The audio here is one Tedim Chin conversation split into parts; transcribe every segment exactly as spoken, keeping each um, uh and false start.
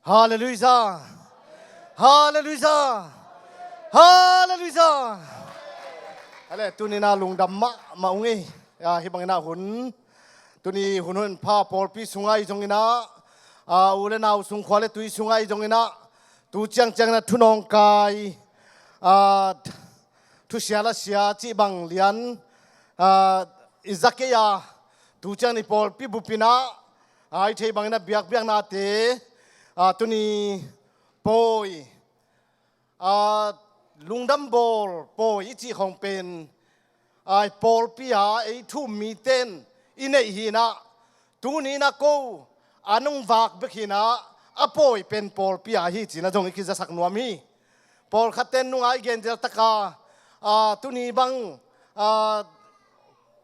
Halleluiah. Halleluiah. Halleluiah. Ale, tuni-in ah lungdam mahmah ung ei. Ah, hih bangin ah hun, tuni hun hun pha pawlpi sungah i zongin ah, ah, u le nau sungkhua le tui sungah i zongin ah, tu ciangciangin ah thu nawngkai, ah, thusia lasia cih bang lian, ah, i za kei a, tu ciang i pawlpi bupin ah, ah, i theih bangin ah biakbiaknate, ah, tuni pawi, ah, lungdam bawl pawi i cih khawng pen, ah, pawlpi a ei thu-um mite in i neih hi-in ah, tuni-in ah ko a nungvak bek hi-in ah, a pawi pen pawlpi a hi ci-in ah zong i kizasak nuam hi. Pawlkhatte in nunga i genzel tak a, ah, tuni bang, ah,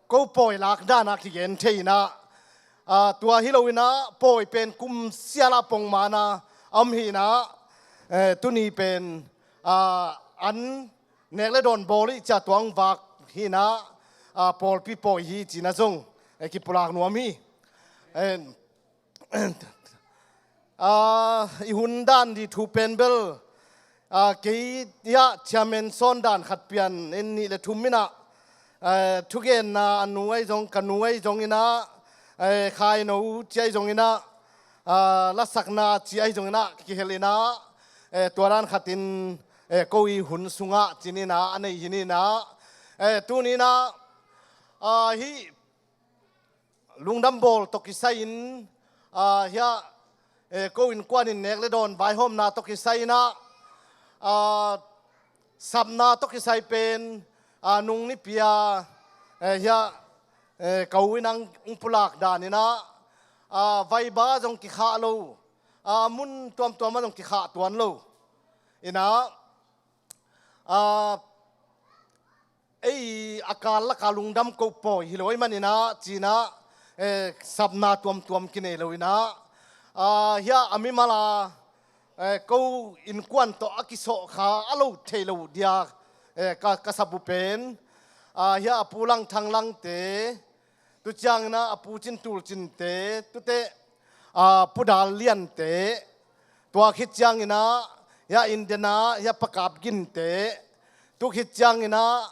ko pawi lak dan a kigen thei-in ah, ah, tua hi loin ah pawi pen kum sial a pongman a om hi-in ah, eh, tuni pen, ah, an nek le dawn bawl i cih a tuang vak hi-in ah, ah, pawlpi pawi hi ci-in ah zong, eh, kipulak nuam hi. Eh, ah, i hun dan ding thu pen bel, ah, kei hiah chairman sawn dan khat pian in nih le thum in ah, eh, thugenna a nu ahi zong, ka nu ahi zongin ah, eh, khaino ci ahi zongin ah, ah, lasakna ci ahi zongin ah kihel in ah, eh, tua dan khatin, eh, ko i hun sungah ci-in ah a nei hi-in ah, eh, tuni-in ah, ah, hih lungdam bawl tawh kisai-in, ah, hiah, eh, ko innkuan in nek le dawn vaihawmna tawh kisai-in ah, ah, sapna tawh kisai pen, ah, nung nipi a, eh, hiah, eh, ka u in ah hong pulak dan in ah, ah, vaiba zong kikhah lo, ah, mun tuamtuam ah zong kikhah tuan lo. In ah, ah, ei a kal lak a lungdam ko pawi hi lo ahih manin ah ci-in ah, eh, sapna tuamtuam kinei lo in ah, ah, hiah a mimal a, eh, ko innkuan tawh a kisawh kha a lo thei lo dia, eh, ka, ka sap uh pen, ah, hiah a Pu Lang Thang Langte, tu ciangin ah a Pu Cin Tul Cinte, tute, ah, Pu Dal Liante, tua khit ciangin ah hiah Indian ah hiah Pa Kap Ginte, tu khit ciangin ah,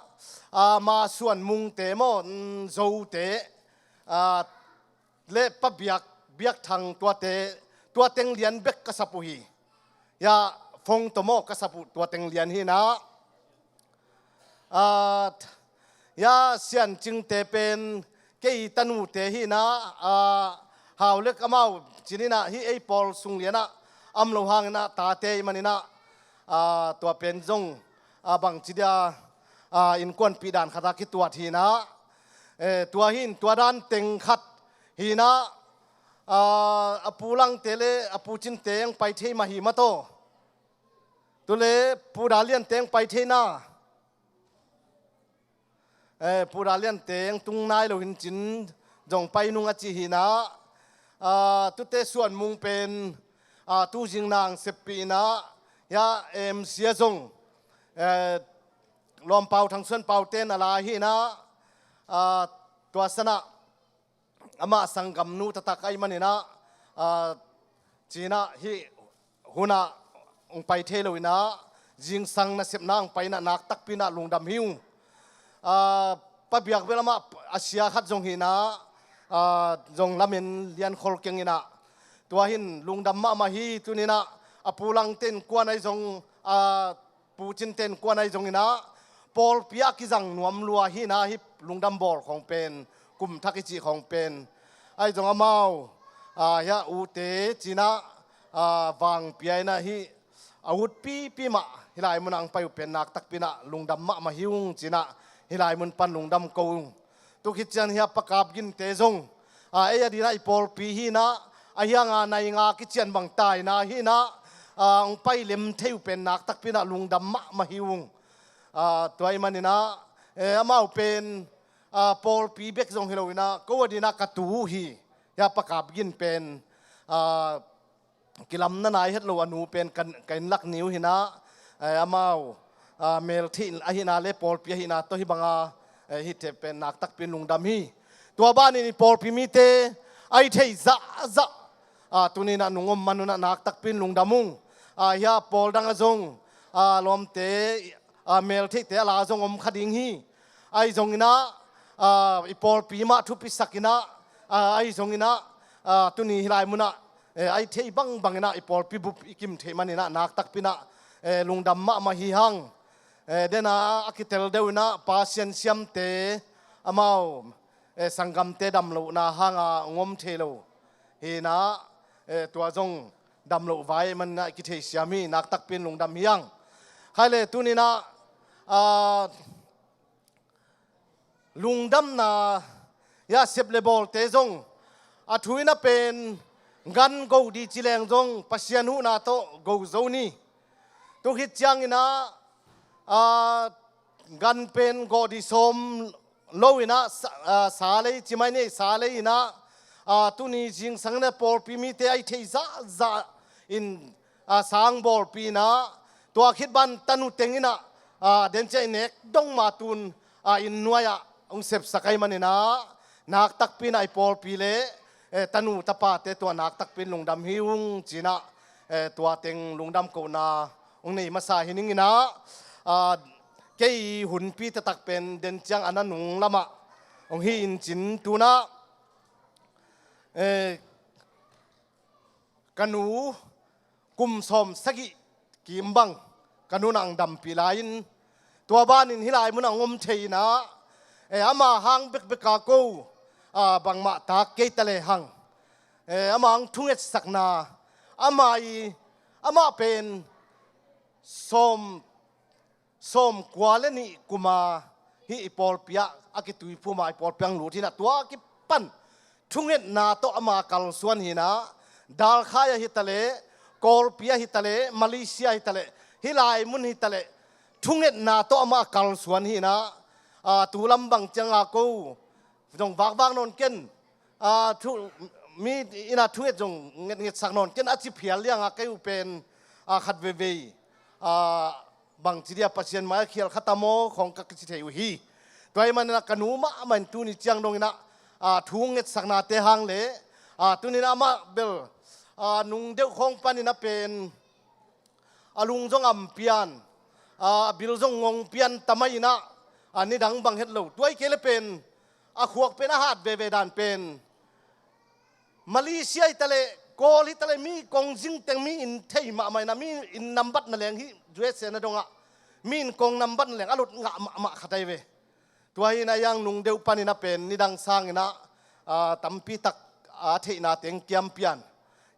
ah, Ma Suan Mungte maw, mm, Zote, ah, le Pa Biak, Biak Thang tuate, tua teng lian bek ka sap uh hi. Hiah Fong tawh maw ka sap uh tua teng lian hi-in ah, ah, hiah Sian Cingte pen kei tanute hi-in ah, ah, Hau le amau ci-in ah hih ei pawl sung lian ah a om lo hangin ah tate ahih manin ah, ah, tua pen zong, ah, bangci dia, ah, innkuanpih dan khat a kituat hi-in ah, eh, tua hi-in tua dan teng khat hi-in ah, ah, a Pu Langte le a Pu Cinte hong pai thei mah hi mah taw. Tu le Pu Dal Liante hong pai thei na. Eh, Pu Dal Liante hong tung nai lo hi-in cin zong pai nung a ci hi-in ah, ah, tute Suan Mung pen, ah, tu zing nang seppih in ah, hiah M C a zong, eh, Lawm Pau Thang Suan Paute in a la hi-in ah, ah, tua san ah amah sanggamnu taktak ahih manin ah, ah, ci-in ah hih hun ah hong pai thei lo in ah, zingsang nasepna hong pai in ah nak takpi in ah lungdam hi ung. Ah, Pa Biak bel amah a sia khat zong hi-in ah, ah, zong lamen lian khol keng in ah, tua hi-in lungdam mahmah hi. Tuni-in ah a Pu Langte innkuan ahi zong, ah, Pu Cinte innkuan ahi zongin ah, pawlpi ah kizang nuam lua hi-in ah, hih lungdam bawl khawng pen, kum thak i cih khawng pen. Ahi zong amau, ah, hiah ute ci-in ah, ah, vang pia in ah hih a utpipi mah hih lai mun ah hong pai uh pen nak takpi in ah lungdam mahmah hi ung ci-in ah hih lai mun pan lungdam ko ung. Tu khit ciang hiah Pa Kap Ginte zong, ah, ei a ding ah i pawlpi hi-in ah, a hiang a nai nga kician bang tai na hi-in ah, ah, hong pai lem thei uh pen nak takpi in ah lungdam mahmah hi ung. Ah, tua ahih manin ah, eh, amau pen, ah, pawlpi bek zong hi lo in ah, ko a ding ah ka tu uh hi. Hiah Pa Kap Gin pen, ah, kilamna nai het lo a nu pen ka, ka inn lak ni uh hi-in ah, eh, amau, ah, mel theih ahih na le pawlpi ahih na tawh hih bang a, eh, hihte pen nak takpi in lungdam hi. Tua banin i pawlpi mite a i theih zahzah, a, tuni-in ah nung om man un ah nak takpi in lungdam ung. A, hia pawl dang ah zong, a, lawmte, a, meltheihte a la zong om kha ding hi. Ahi zongin ah, a, i pawlpi mah thupisak in ah, a, ahi zongin ah, a, tuni hih lai mun ah, e, a i theih bangbang in ah i pawlpi bup i kim theih manin ah nak takpi in ah, e, lungdam mahmah hi hang. E, den a a kitel deuh in ah Pasian siamte amau, e, sanggamte dam lohna hanga hong om thei lo hi in ah, e, tua zong dam loh vai ahih manin ah i kitheisiam hi, nak takpi in lungdam hi hang. Khai le tuni-in ah, a, lungdamna, ya, sep le bawlte zong a thu in ah pen gan go ding ci leng zong Pasian huhna tawh go zo ni. Tu khit ciangin ah, a, gan pen gawh ding sawm lo in ah sa, a, sa lei ci mai ni, sa lei in ah, a, tuni zingsang in ah pawlpi mite a i theih zahzah in, a, sang bawlpi in ah, tua khit ban tanu teng in ah, a, den ciang i nek dong ma tun, a, inn nuai ah hong sepsak ahih manin ah nak takpi in ah i pawlpi le, e, tanu tapate tua nak takpi in lungdam hi ung ci-in ah, e, tua teng lungdam kohna hong nei masa hi ning in ah, a, kei hunpi taktak pen den ciang a nanung lamah hong hi in cin tu-in ah, e, ka nu kum sawm sagih kim bang ka nu in ah hong dampih lai-in, tua banin hih lai mun ah hong om thei in ah, e, ama hang bekbek a ko, a, bangmah tak kei ta le hang, e, ama hang thungetsakna, ama i, amah pen sawm sawmkua le nih kum a hih i pawlpi ah a kituiphum a, i pawlpi ah hong lut hi in ah, tua kipan thungetna tawh ama kalsuan hi in ah, Dalkhai ah hi ta leh, Kawlpi ah hi ta leh, Malaysia ah hi ta leh, hih lai mun hi ta leh, thungetna tawh ama kalsuan hi in ah, a, tu lam bang ciang a ko zong vakvak nawn ken, a, thu, mi in ah thunget zong ngetngetsak nawn ken a ci phial liang a kei uh pen, a, khat veivei, a, bangci dia Pasian mai-ah khial kha ta maw khawng ka kici thei uh hi. Tua ahih manin ah ka nu mahmah in tuni ciang dong in ah, a, thu ngetsaknate hang le, a, tuni-in ah amah bel, a, nung deuh khawng panin ah pen a lung zong am pian, a, a bil zong ngong pian ta mai in ah, a, nidang bang het lo. Tua hi kei le pen a khuak pen a hat veve dan pen Malaysia hi ta leh, Kawl hi ta leh, mi kong zing teng mi inn thei mahmah in ah, mi inn nambat na leng hih U S A na dong ah, mi inn kong nambat na leng a lut ngah mahmah khat ahi ve. Tua hi in ah, a yang nung deuh panin ah pen nidang sangin ah, a, tampi tak a theihna teng kiam pian.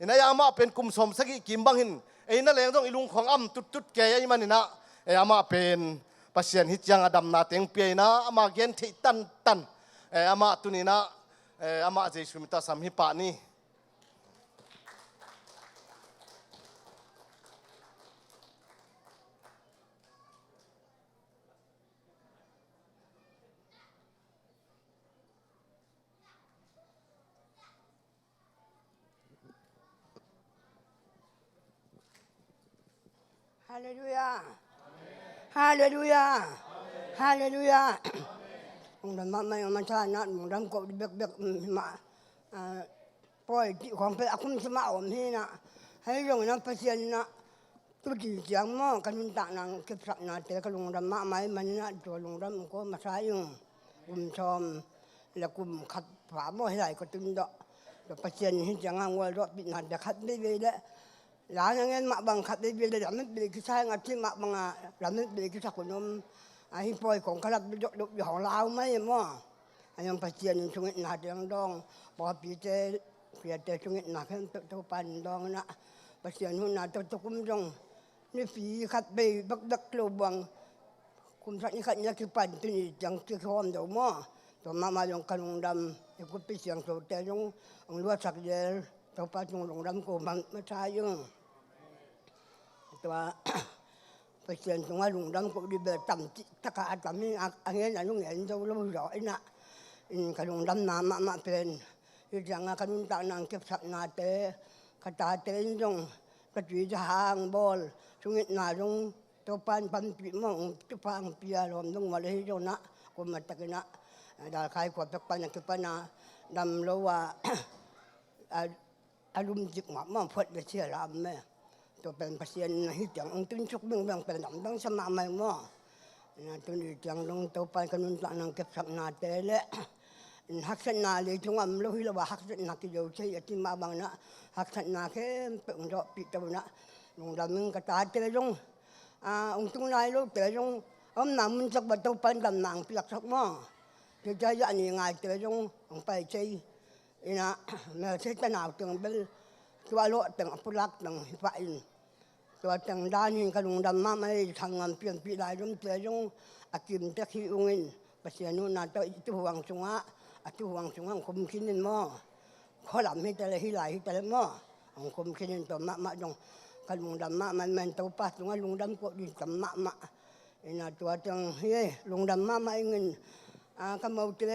In ah, a yang amah pen kum sawm sagih kim bang hi in, ei na leng zong i lungkhong am tuttut kei ahih manin ah, e, amah pen Pasian hih ciang a damna teng pia in ah, ama gen theih tantan, e, amah tuni-in ah, e, amah Jesu min tawh sam hi pah ni. Halleluia. Halleluia. Halleluia. Lungdam mahmah ing, a masa in ah lungdam ko ding bekbek, um, hi mah, a, pawi cih khawng pen a kum sim ah om hi in ah, ahi zongin ah Pasian in ah tu ci ciang maw, ka nuntakna hong kepsaknate ka lungdam mahmah ahih manin ah tua lungdam ko masa ing. Kum sawm le kum khat pha maw hih lai ka tun dawh. Tua Pasian in hih ciang a hong gualzawhpihnate khat veivei le, la na ngen mah bang khat veivei le, lamet bei kisa ing a cih mah bang a, lamet bei kisa kong om. A, hih pawi kong ka lap deuh deuh hong lau mai maw. A, hong Pasian in thungetnate hong dawng, pawlpite, piate thungetna khempeuh Topa in dawng in ah, Pasian huhna tawh tukum zong nipi khat bei bekbek lo buang, kum sagih khat ni a kipan tuni ciang kikhawm zo maw. Tua mahmah zong ka lungdam, i khuapi siangthote zong hong luahsak zel, Topa tung lungdam ko masa ing. Tua Pasian tungah lungdam ko ding bel tam cih tak a a tam hi a, a ngen a lung ngen zo lo zaw in ah, in ka lungdamna mahmah pen hih ciang a ka nuntakna hong kepsaknate, ka tate in zong ka tui za hang bawl, thungetna zong Topa in panpih maw, thupha hong pia lawm dong mah le hi zong in ah, kum a takin ah, Dalkhai khua pek pan a kipan a dam lo a, a, a lumcip ngah maw, phuat le sia lam me. Tua pen Pasian in hih ciang hong tunsuk bingbang pen lamdang sa mahmah maw. Ina tuni ciang dong Topa in ka nuntakna kepsaknate le in haksatna leitungah om lo hi lo a, haksatna kizo thei a ci mah bangin ah, haksatna khempeuh hong zawhpih to in ah, lungdam ing. Ka tate zong a, hong tung nai lote zong a omna mun sak bang Topa in damna hong piaksak maw. Tua ciang a ni ngaite zong hong pai thei. Ina melse tanau teng bel tua lawh teng a pulak teng hi pah in. Tua teng dan in ka lungdam mahmah hi. Sanggam pianpih laizomte zong a kimtek hi ung in, Pasian huhna tawh i tuhuang sungah, a tuhuang sungah hong khum khin in maw. Khualam hi ta leh, hih lai hi ta leh maw, hong khum khin in, tua mahmah zong ka lungdam mahmah hi. Topa sungah lungdam koh ding tam mahmah. Ina tua teng hi, lungdam mahmah ing in, a, ka mote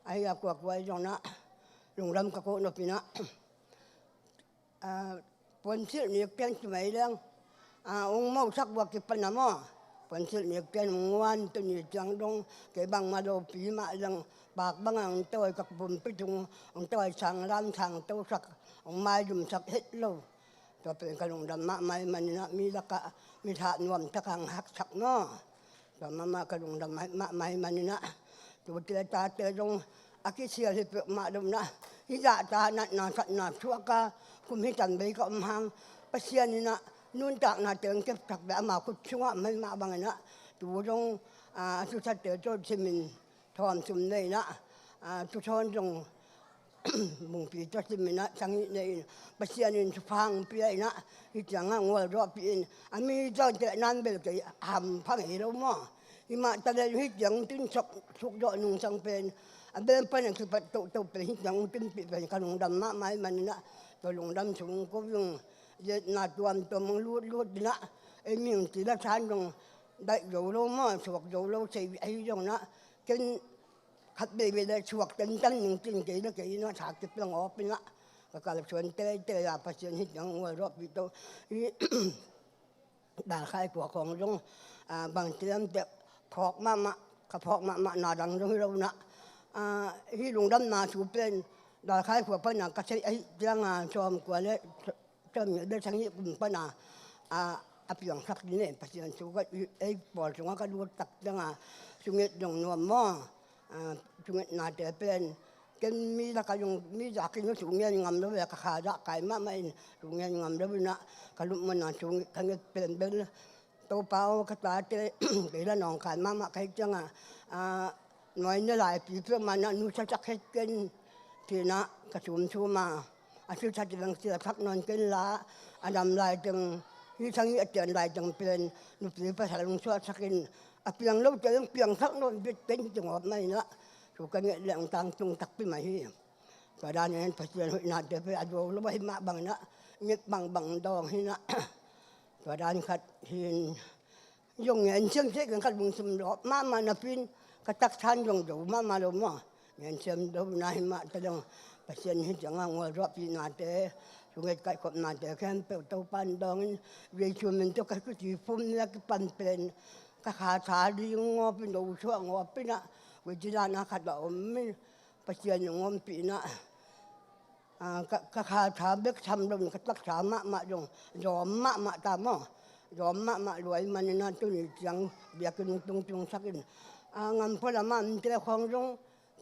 ahi a kuakua zong in ah lungdam ka koh nop in ah, a, puansilh nik pian ci mai leng, a, hong mosak uh a kipan a maw. Puansilh nik pian hong nguan, tuni ciang dong kei bangmah lopi mah leng, pak bangah hong tawi, ka pumpi tung hong tawi, sanglam sangtosak, hong maizumsak het lo. Tua pen ka lungdam mahmah hi manin ah, mi lakah mi that nuam takah hong haksak maw. Tua mahmah ka lungdam mahmah hi manin ah, tute tate zong a kisial hi peuhmah lo in ah, hih zahta natna satna thuak a kum hi tan bei ka om hang, Pasian in ah nuntaknate hong kepsak beh ama khut sungah om hi mah bangin ah, tu zong, a, a thusate tawh simin thawm sum nei in ah, a, thusawn zong bungpi tawh simin ah, sangih nei in, Pasian in thupha hong pia in ah, hih ciangah hong gualzawhpih in, a mi tawh tehna in bel kei hampha ngei lo maw. Hih mah ta leh hih ciang hong tunsuk suk zawh nungsang pen, a bel pan a kipat tohtoh pen hih ciang hong tunpih pen ka lungdam mahmah hi manin ah, tua lungdam sung hong ko ung. Liatna tuamtuam hong lutlut in ah, ei mihing ci le than zong daih zo lo maw, suak zo lo sei ahi zong in ah, ken khat veivei le suak tentan ning cin kei le kei in ah, tha kip le ngawp in ah, ka kalsuan teitei a, Pasian hih ciang hong gualzawhpih to. Hih Dalkhai khua khawng zong, a, bangci lam teh phawk mahmah, ka phawk mahmah na dang zong hi lo in ah, a, hih lungdamna thu pen Dalkhai khua pan a ka theih ahih ciangin, sawmkua le sawmnih le sagih kum pan a, a, a piangsak ding e, Pasian thu ka, ei pawl sungah ka lut tak ciangin, sungit zong nuam maw. A, sungitnate pen ken mi lakah zong mi zah khin zong thu ngen ngam lo ve, ka kha zah kai mahmah in thu ngen ngam lo in ah, ka lupna thu ka nget pen bel, Topa aw, ka tate kei la nawngkai mahmah ka hih ciangin, a, nuai ne laipi peuhmah in ah nusiasak het ken, ci in ah ka sumsum a, a siasak teng siasak nawn ken la, a dam laiteng, hih sagih a cian laiteng pen nupi pasal hong suahsak in, a piang lote zong piangsak nawn bek ken, ci ngawp mah in ah, thu ka nget leh hong tangtung takpi mah hi. Tua dan in Pasian hoihnate pen a zo lo ahi mah bangin ah, nget bangbang dawng hi in ah, tua dan khat hi in, zong ngen siam seh keng, ka lungsim lawp mahmah napi in, ka taksa in zong zo mahmah lo maw. Ngen siam zo na hi mah ta leng, Pasian hih ciangah gualzawhpihnate, thunget kaihkhopnate khempeuh Topa in dawng in, Jesu min tawh ka thuci phum ni a kipan pen ka kha tha ding ngawp in, lo suah ngawp in ah, koici dan a khat a om in, Pasian in hong ompih in ah, a, ka, ka kha tha bek tham lo in, ka taksa mahmah zong zawm mahmah ta maw. Zawm mahmah lua ahih manin ah tuni ciang biakinn hong tungtungsak in, a, Ngamkhualam ah mite khawng zong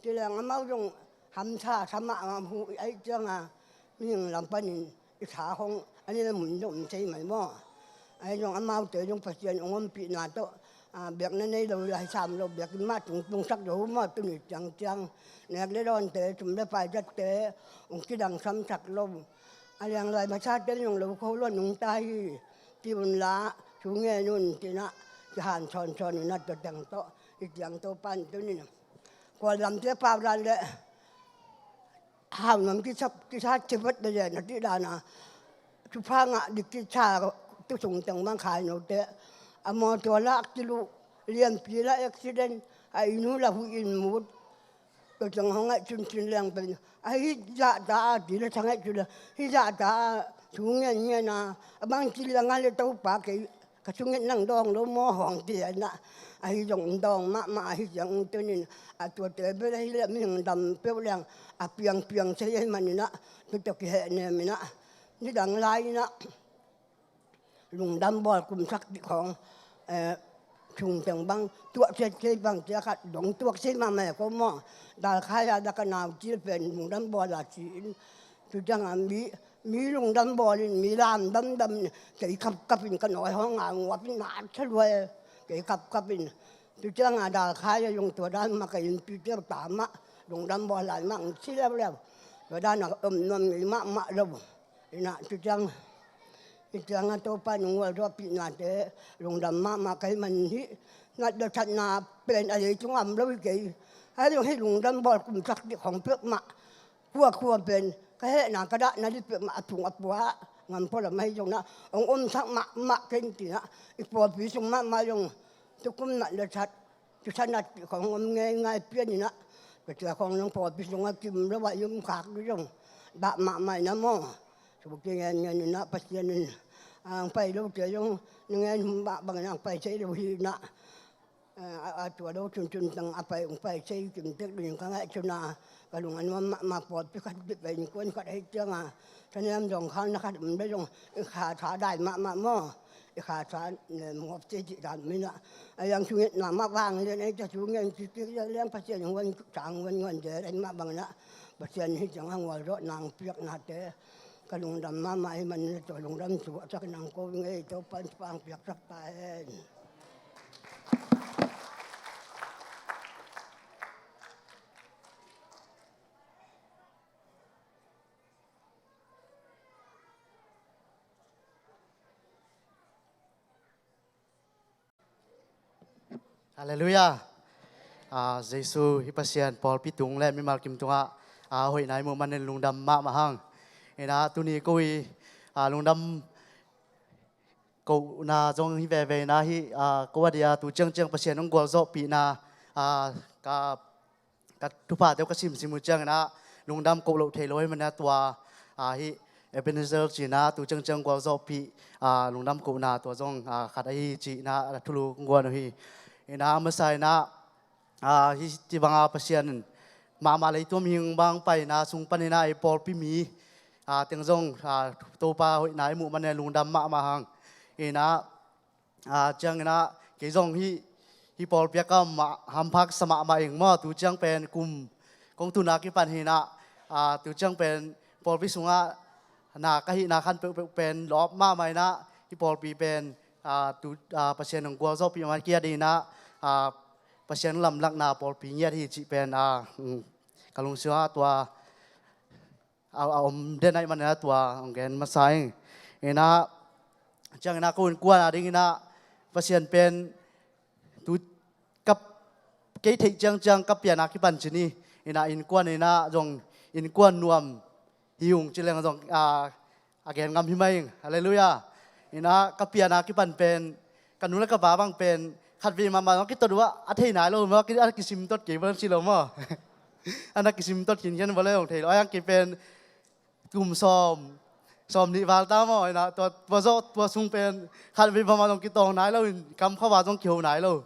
ci leng amau zong hamsa sa mah a, hu ahih ciangin mihing lam panin i tha hong a ne mun zong om thei mai maw. Ahi zong amaute zong Pasian hong ompihna tawh, a, biakna nei lo, lai sam lo, biakinn mah tungtungsak zo uh maw, tuni ciangciang. Nek le dawnte, sum le pai zatte hong kidangsamsak lo. A lianglai masate zong lo kho lo a nungta hi. Ci unla, thu ngen un, ci in ah, kihan sawnsawn un ah, tua teng tawh hih ciang Topa in tuni in, Kawlgamte pau dan le hau nuam kisa, kisa civat le zen a cih dan a, thupha ngah dik kisa, tu sung teng bang khai note, a mawtaw lah kiluh, lianpi lah accident, a inn uh lah huih in mut, tua ciang hong ngaihsun sin leng pen, a hih zahta a ci le sa ngaihsun le, hih zahta a thu ngen ngen a, a bangci le ngah le Topa kei Ka sungin nang dawng lo maw hong ci inah, ahi zong dawng mahmah ahi ciang tunin a tuate bel ahi leh mihing dam peuh leng a piangpiang thei ahi maninah, tu tawh kihehnem inah nidang lai inah lungdam bawl kumsak dih khawng, eh, sungteng bang tuah ciat kei bang cia khat dong tuak sei mahmah ko maw. Dalkhai a dah ka nau cil pen lungdam bawl a ci-in tu ciangah mi, mi lungdam bawlin mi lam damdam in kei kapkapin ka nawi hong a nguapin na thaluai kei kapkapin. Tu ciangah Dalkhai a zong tua dan mah ka innpi cia ta mah lungdam bawl lai mah ci leuleu. Tua dan a om nuam ngei mahmah lo. Inah tu ciang, tu ciangah Topa in hong gualzawhpihnate lungdam mahmah ka hih man hih nat le thatna pen a leitungah om lo hi kei. Ahi zong hih lungdam bawl kumsak dih khawng peuhmah khuakhua pen ka hehna ka dahna dih peuhmah a tung a pua ngam pua lam ahi zong nah hong omsak mahmah kei in tinah i pawlpi sung mahmah zong tukum nat le that tu sanat khawng om ngeingai pian inah, ka cia khawng zong pawlpi sungah kim lo ah i om khak dih zong dah mahmah inah maw. Suki ngen ngen inah Pasian in ang pai lo cia zong na ngen hum mah bangin ang pai thei lo hi inah. A, a tua lo cuncun tang a pai ung pai thei kim tek ding ka ngaihsun a, ka lung a nuam mahmah pawlpi khat dih pai innkuan khat ahi cianga thanem zong khalna khat om le zong i kha tha dai mahmah maw. I kha tha ne mawp thei cih dan minah a yang sungitna mah vang lian ei ta su ngen kikik lian lian Pasian huan sang huan huan de dai mah banginah Pasian hi cianga ngualzawhna ang piaknate ka lungdam mahmah hi manin tua lungdam suahsak nang ko ngei Topan pang piaksak ta hen. Halleluiah. Ah, Jesu i Pasian pawlpi tung le mimal kim tungah, ah, hoihna i muh manin lungdam mahmah hang. Inah tuni ko i, ah, lungdam kohna zong hi veve inah hih, ah, ko a dia tu ciangciang Pasian hong gualzawhpihna, ah, ka ka thuphate uh ka simsim uh cianginah lungdam koh loh thei lo hi manah tua, ah, hih Ebenezer cinah tu ciangciang gualzawhpih, ah, lungdam kohna tua zong, ah, khat ahi cinah a thulu kong guan uh hi. Inah a masa inah, ah, hih ci banga Pasian mahmah leituam hing bang paina sung paninah ei pawlpi mi, ah, teng zong, ah, Topa hoihna i muh manah lungdam mahmah hang. Inah Ah, cianginah kei zong hih, hih pawlpi a ka om mah hampha ka sa mahmah ing maw. Tu ciang pen kum kong tun a kipan hinah, ah, tu ciang pen pawlpi sungah na ka hihna khan peuhpeuh pen lawp mahmah inah hih pawlpi pen, ah, tu, ah, Pasian hong gualzawhpih mah kia dinah, ah, Pasian lamlakna pawlpi ngiat hi cih pen, ah, mm, ka lungsim ah tua a, a om den ahih manin a tua hong gen masa ing. Inah cianginah ko innkuan a dinginah Pasian pen tu ka, kei theih ciangciang ka pian a kipan cin hi. Inah innkuan inah zong innkuan nuam hi ung ci leng zong, a, a gen ngam hi mai ing. Halleluiah. Inah ka pian a kipan pen ka nu le ka pa bang pen khatvei mahmah zong kitot uh a thei nai lo maw, a kisim tot kei bang ci lo maw. Ana kisim tot khinkhian bang le hong thei lo a yang kei pen kum sawm, sawm nih val ta maw. Inah tua, tua zawh tua sung pen khatvei mahmah zong kitawng nai lo in kam khuava zong kiho nai lo.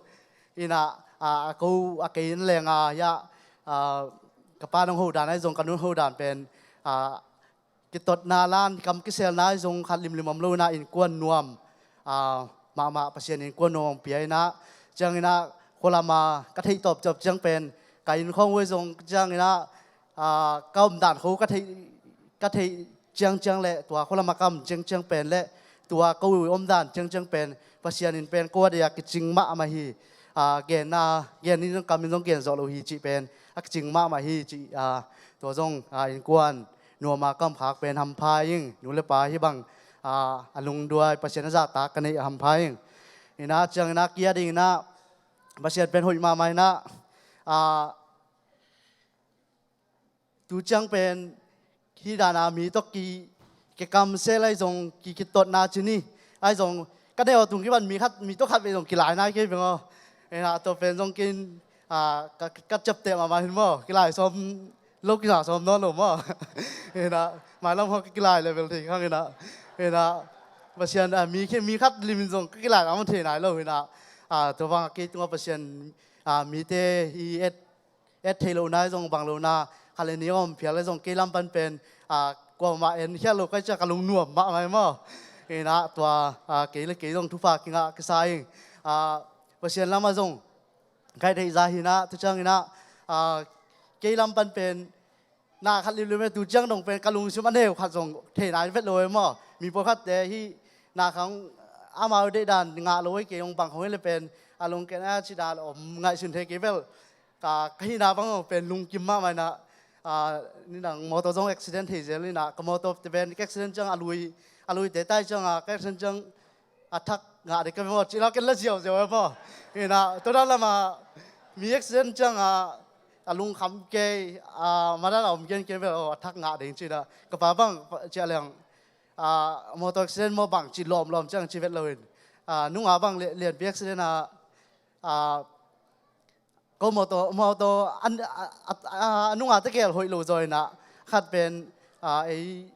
Inah a, a ko a kei in leng a hiah, a, ka pa nong ho dan ahi zong ka nu ho dan pen, a, kitotna lan kam kiselna zong khat limlim om lo inah innkuan nuam, ah, mahmah Pasian innkuan nuam hong pia inah cianginah khualama ka theih tawpciap ciang pen ka inn khawng uh zong cianginah, ah, ka omdan kho ka theih, ka theih ciangciang le tua khualama ka om ciangciang pen le tua ko omdan ciangciang pen Pasian in pen ko a dia kicing mahmah hi. Ah, genna, gen in zong kam in zong gen zawh lo hi cih pen a kicing mahmah hi cih, ah, tua zong, ah, innkuan nuama ka om khak pen hampha ing. Nu le pa hih bang, ah, a lungduai Pasian a zahtak ka neih a hampha ing. Inah cianginah kia dinginah Pasian pen hoih mahmah inah, ah, tu ciang pen hih dana mi tawh ki, kikamsel ahi zong ki, kitotna cin hi. Ahi zong ka neu a tung kipan mi khat, mi tawh khatvei zong kilai nai kei beng aw. Inah tua pen zong kin, ah, ka, ka ciapteh mahmah hin maw. Kilai sawm lo kisa sawm nawn lo maw. Inah mailam hawk kilai level thei khang inah. Inah Pasian, ah, mi khe, mi khat lim in zong ka kilai lam thei nai lo hi na. Ah, tua bang kei tungah Pasian, ah, mite i et, et thei lo nai zong bang lo na, khat le ni om phial le zong kei lam pan pen, ah, kuamah en khial lo kai ciang ka lungnuam mahmah hi maw. Hi na tua, ah, kei le kei zong thupha kingah kisa ing. Ah, Pasian lamah zong kai theih za hi na, tu ciang hi na, ah, kei lam pan pen na khat limlim e, tu ciang dong pen ka lungsim a neu khat zong thei nai vet lo e maw. Mi pawlkhatte hi na khang amau deihdan ngah lo e, kei hong bang hong hi le pen a lungken a cih dan om ngaihsun thei kei vel. Ka, ka hihna bang hong pen lungkim mahmah hi na, ah, ni dang motor zong accident thei zel hi na, ka motor te pen ka accident ciang a lui, a lui te tai ciang a, ka accident ciang a thak ngah ding ka ve maw, cih la ken la ziauziau e maw. Hi na, tua dan lamah mi accident ciang a, a lungkham kei, a, madan a om gen kei vel, oh, a thak ngah ding cih na. Ka pa bang, ciah leng, a, motor accident maw bang cih lawmlawm ciang ci vet lo in. A, nunga bang lian, lianpi accident a, a, ko motor, motor an, a, a, a, a nunga tegel hoih lo zaw hi na, khat pen, a, ei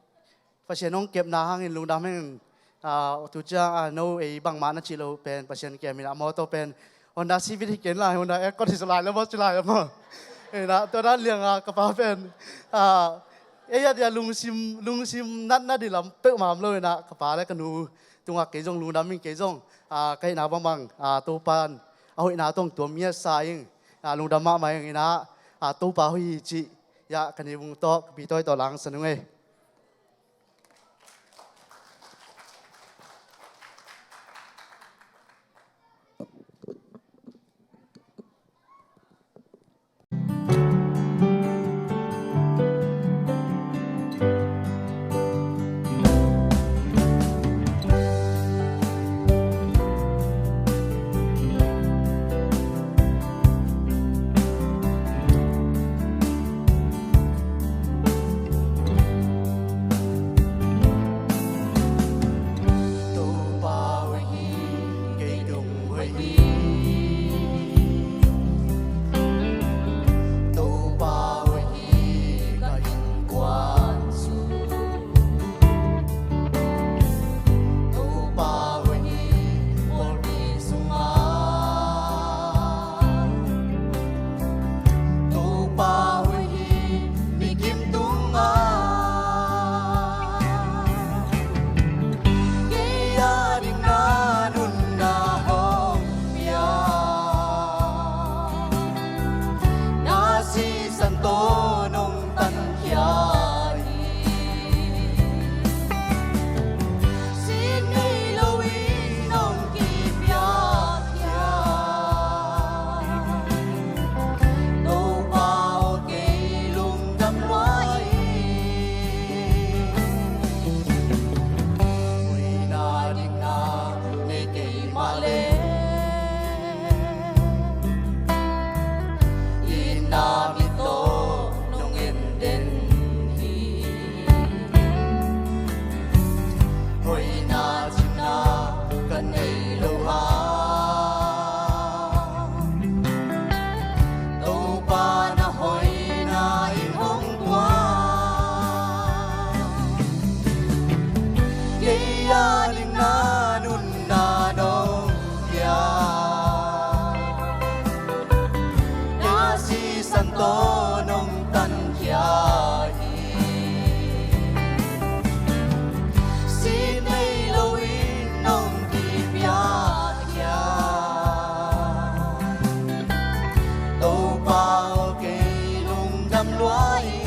Pasian hong kepna hangin lungdam heng, a, tu ciang, a, no ei bangmah na cih lo pen Pasian kem hi na, motor pen Honda Civic hi ken lai, Honda Accord hi zaw lai lo maw, ci lai lo maw. Hi na, tua dan liang a ka pa pen, a, ei a dia lungsim, lungsim natna ding lam peuhmah om lo hi na, ka pa le ka nu tungah kei zong lungdam ing, kei zong, a, ka hihna bangbang, a, Topa'n a hoihna tawh tuam ngiat sa ing, a, lungdam mahmah ing hi na, a, Topa hoih hi cih, ya, ka ni vung tawh, ka pi tawi tawh lang sa nung ei. Topa hoih hi, kei dong hoih hi. Topa hoih hi, ka innkuan sung. Topa hoih hi, pawlpi sungah. Topa hoih hi, mikim tungah. Kei a ding na nunna hong pia. Na sisan tawh nong tankhia hi. Sin ngei lo in nong kipiak khia. Topa aw, kei lungdam lua hi. Hoihna dikna nei kei mah leh, itna mit tawh nong en den hi. Hoihna cihna ka nei lo hang, Topa na hoihna in hong kuan. Kei a ding na nunna nong pia. Na sisan tawh nong tankhia hi. Sin ngei lo in nong kipiak khia. Topa aw, kei lungdam lua hi.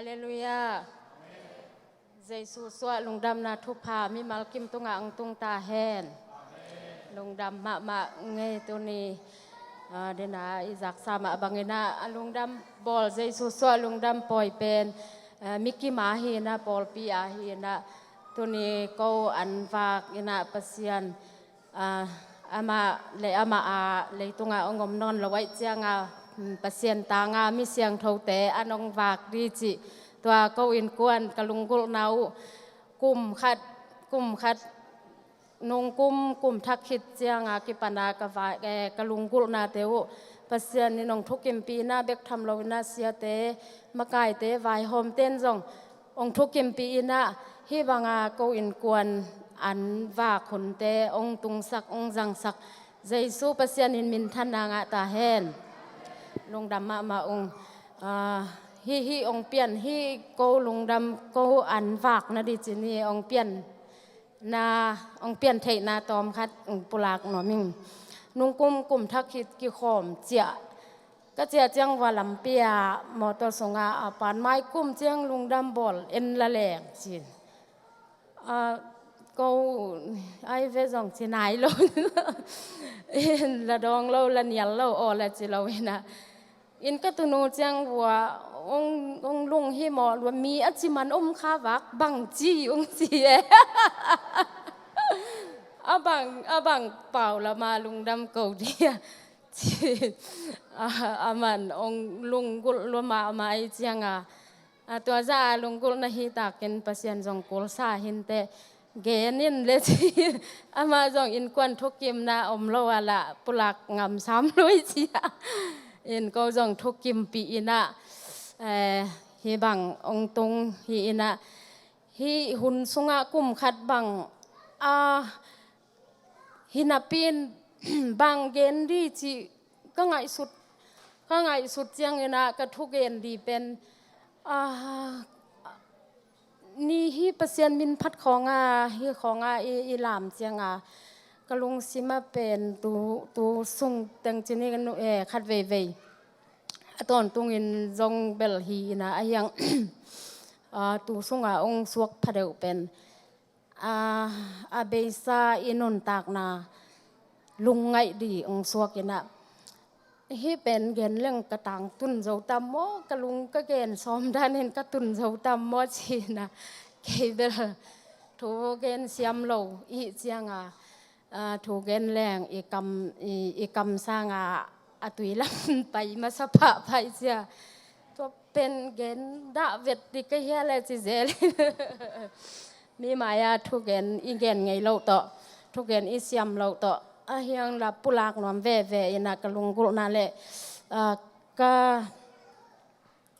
Halleluiah. Jesu suah lungdamna thupha mimal kim tungah ang tung ta hen. Lungdam mahmah ngei tuni. Ah, dena i zaksa mah bangin ah, a lungdam bawl Jesu suah lungdam pawi pen, ah, mi kim a hi in ah, pawlpi a hi in ah, tuni ko an vak in ah Pasian, ah, amah le amah a leitungah hong om nawn lo ahih cianga, mm, Pasian tanga mi siangthote an hong vak ding cih tua ko innkuan ka lunggulhna uh kum khat, kum khat nungkum, kum thak khit cianga kipana ka va, eh, ka lunggulhnate uh Pasian in hong thukimpih in ah, bek tham lo in ah siate, makaite, vaihawmte in zong hong thukimpih in ah, hih banga ko innkuan an vak hunte hong tungsak, hong zangsak Jesu Pasian in minthanna ngah ta hen. Lungdam mahmah ung. Ah, hih, hih hong pian, hih ko lungdam, ko an vak nading cih ni hong pian na, hong pian theihna tawm khat hong pulak nuam ing. Nungkum kum thak khit kikhawm ciah, ka ciah ciang va lampi ah motor sungah a pan mai kum ciang lungdam bawl en la leng cin. Ah, ko ai ve zong ci nai lo. In la dawng lo, la nial lo, aw la ci lo in ah. In ka tunu ciang vua hong, hong lung hi maw lua, mi a ci man om kha vak bang ci hong ci e. A bang, a bang pau lama lungdam ko dia ci. A, a man hong lunggulh lua mahmah ahih cianga, a, tua zah a lunggulhna hi takin Pasian zong kulsa hinteh gen in le ci. Amah zong innkuan thukimna om lo a lah pulak ngam sam lo ahih ciang, in ko zong thukimpih in ah, eh, hih bang hong tung hi in ah, hih hun sungah kum khat bang, ah, hi napi in bang gen ding cih ka ngaihsut, ka ngaihsut ciangin ah ka thugen ding pen, ah, ni hi Pasian min phat khawnga, hi khawnga i, i lam cianga ka lungsim ah pen tu, tu sung teng cin hi ka nu, eh, khat veivei a tawntungin zong bel hi in ah, a hiang, ah, tu sunga hong suak phadeuh pen, ah, a beisa i nuntakna lungngaih ding hong suak in ah, hih pen gen leng ka tangtun zo tam maw, ka lung ka gen sawm danin ka tun zo tam maw ci in ah, kei bel thu gen siam lo i hih cianga, ah, thu gen leng i kam, i, i kam sanga a tui lam pai masa pahpah ahih ciang, tua pen gen dah vet ding ka hia le ci zel. Mi mai-ah thugen i gen ngei loh tawh, thugen i siam loh tawh, a hiang la pulak nuam veve in ah ka lunggulhna le, ah, ka,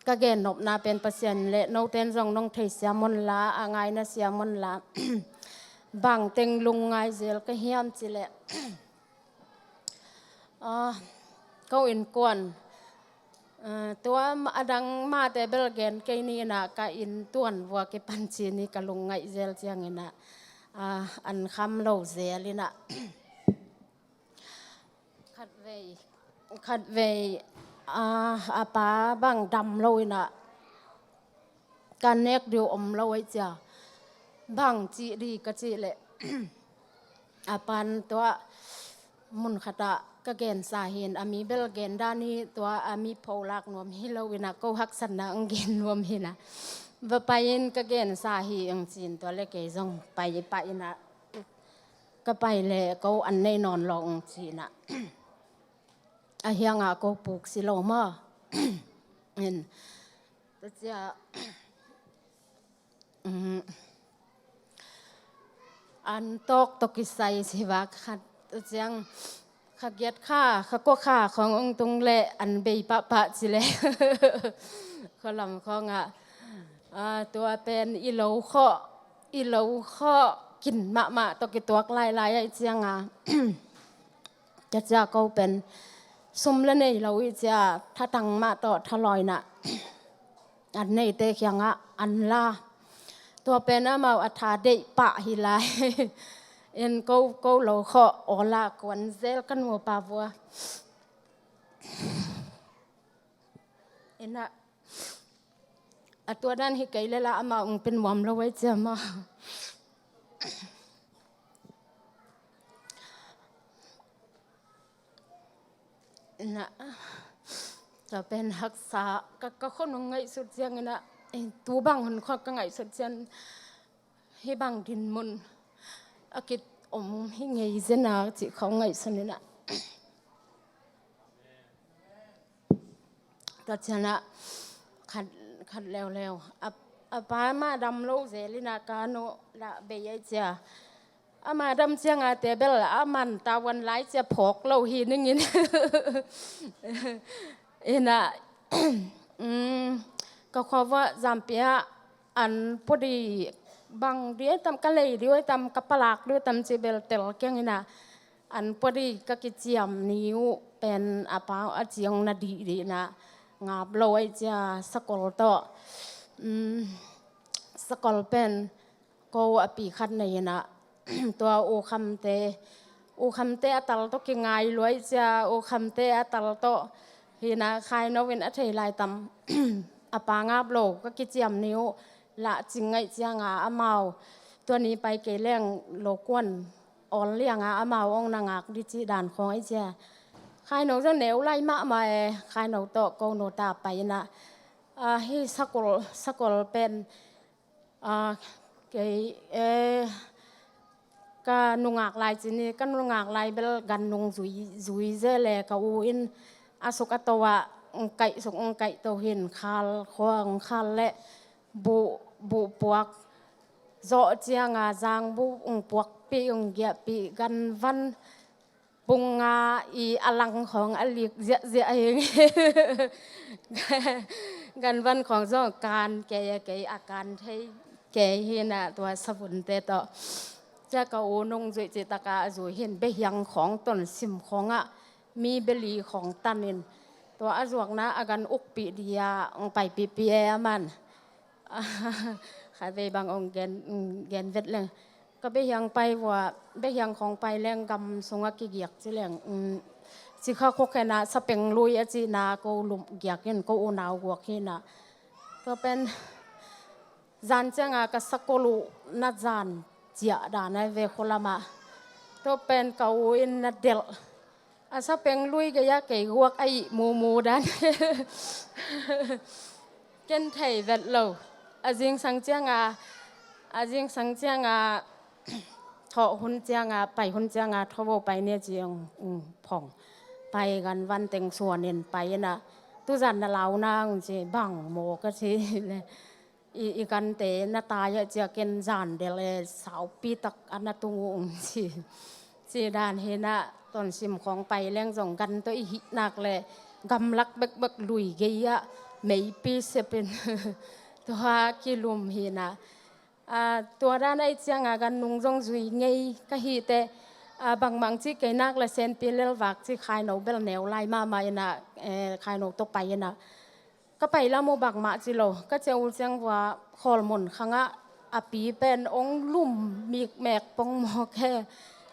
ka gennopna pen Pasian le note in zong nong theisiam unla, a ngaina siam unla, bang teng lungngai zel ka hiam cih leh, ah, ko innkuan, ah, tua a dang mate bel gen kei ni in ah, ka inn tuan vua kipan ci ni ka lungngaih zel ciangin ah, ah, an kham lo zel in ah, khatvei, khatvei, ah, a pa bang dam lo in ah, ka nek ding om lo ahih ciang, bang ci ding ka cih leh, a pan tua mun khatah ka gensa hi in, a mi bel gen dan hi, tua a mi pholak nuam hi lo in ah, ko haksatna hong gen nuam hi in ah, va pai in ka gensa hi hong ci in, tua le kei zong pai pah in ah, ka pai le ko an nei nawn lo hong ci in ah, a hiangah ko puk si lo maw? In, tua ciang, um, an tawk tawh kisai si vak khat, tua ciang kha giat kha, kha kua kha khawng hong tung leh an bei pahpah ci leh khualam khawngah, ah, tua pen i lo khawh, i lo khawh kin mahmah tawh kituak lailai ahih cianga, tua ciang ko pen sum la nei lo ahih ciang thatang mah tawh thalawina an neite kiangah an la. Tua pen amau a tha deih pah hi lai. In ko, ko lo khawh awla kuan zel ka nupa vua. In ah, A tua dan hi kei le la amah ong pen nuam lo ai cia mah. Na, tua pen haksa ka, ka khon ong ngaihsut ciang ina, eh, tu bang hun khua ka ngaihsut ciang hi bang din mun a kit om hi ngei zena ci khong ngaihsun ina. Tua ciana khat, khat leuleu a, a pa ma dam lo zelina ka no la bei ai cia. Ama dam cianga te bel a man tawan lai cia phawk lo hi ningin. Ina, um, ka khua vua zampia an pudi bang di ai tam, ka lei di ai tam, ka palak di ai tam ci bel tel kiang ina an pudi ka kiciam ni uh pen a pau a ciang na di di na ngap lo ai cia sakol tawh. Um, sakol pen ko a pi khat nei ina tua u khamte, u khamte a tal tawh kingai luai cia, u khamte a tal tawh hina khai no in a thei lai tam. A pa ngap lo ka kiciam ni uh la cing ngaih cianga amau tua ni pai kei leng lo kuan awl lianga amau ong na ngak di ci dan khong ai cia. Khai no zong neu lai mahmah e, khai no tawh ko no ta pai ina, ah, hi sakol, sakol pen, ah, kei, eh, ka nungak lai cini, ka nungak lai bel gan nung zui, zui ze le ka u in a suk a to ah ong kaih suk ong kaih to hin khal khua ong khal le buh, buh puak zawh cianga zang buh ong puakpih ong giahpih gan van pung nga i a lang khong a lik ziahziah hi. Gan van khong zong kan kei a kei a kan thei kei hina tua savunte tawh. Cia ka u nung zuih cih taka a zui hin behiang khong ton sim khongah mi beli khong tanin tua a zuakna a gan ukpih dia ong paipihpih e a man. Khatvei bang ong gen, gen vet leng. Ka behiang pai vua, behiang khong pai leng gam sungah kigiak ci leng. Cikha khuakhenah sapeng lui a cihna ko lum giak in ko unau guak hinah. Tua pen zan cianga ka sakol uh na zan ciah dan a ve khualamah. Tua pen ka u in na delh. A sapeng lui gei-a kei guak a ih mumu dan. Ken thei vet lo. A zingsang cianga, a zingsang cianga thawh hun cianga, pai hun cianga thawvo pai nia ci ong, ong phong. Pai gan van teng suanin pai ina. Tuzan na lau nang ci bang maw ka ci le. I, i gante na tai ah cia ken zan delh e saupi tak a na tung uh ong ci. Ci dan hinah tonsim khong pai leng zong gan tawh i hih nak le gamlak bekbek lui gei-ah meipi sepin tua kilum hinah. Ah, tua dan ai cianga gan nung zong zui ngei ka hihte, ah, bangmang ci kei nak le senpi lelvak ci khaino bel neu lai mahmah inah, eh, khaino tawh pai inah. Ka pai lam uh bangmah ci lo, ka cia u ciang vua khawlmun khangah a pi pen ong lum mikmek pongmawk he.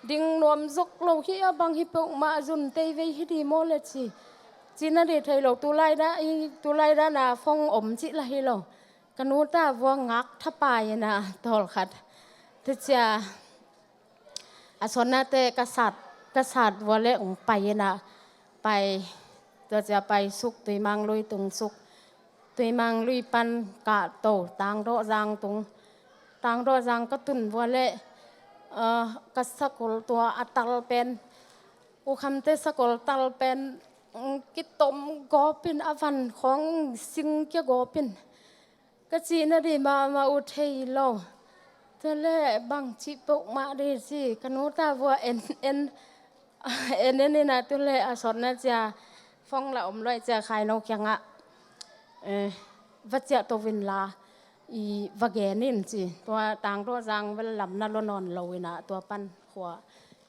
Ding nuam zok lo hi a bang hi peuhmah zun tei vei hi di maw le ci. Ci na di thei lo, tulai dah, tulai dah na phong om cih la hi lo. Ka nu ta vua ngak thapai ina tawlkhat. Tucia a sonnate ka sat, ka sat vua le ong pai ina pai, tua cia pai suk, Tuimang lui tung suk, Tuimang lui pan ka to Tangdawh Zang tung, Tangdawh Zang ka tun vua le, ah, ka sakol tua a tal pen, u khamte sakol tal pen, mm, kitom gawpin a van khong sing kia gawpin. Ka cihna di mahmah uh thei lo. Tua le bang cih peuhmah di ci ka nu ta vua en en, en en ina tu le a sotna cia phong la om luai cia khaino kiangah, eh, va ciah to vin la i va gen in ci. Tua Tangdawh Zang vel lam na lo nawn lo ina tua pan khua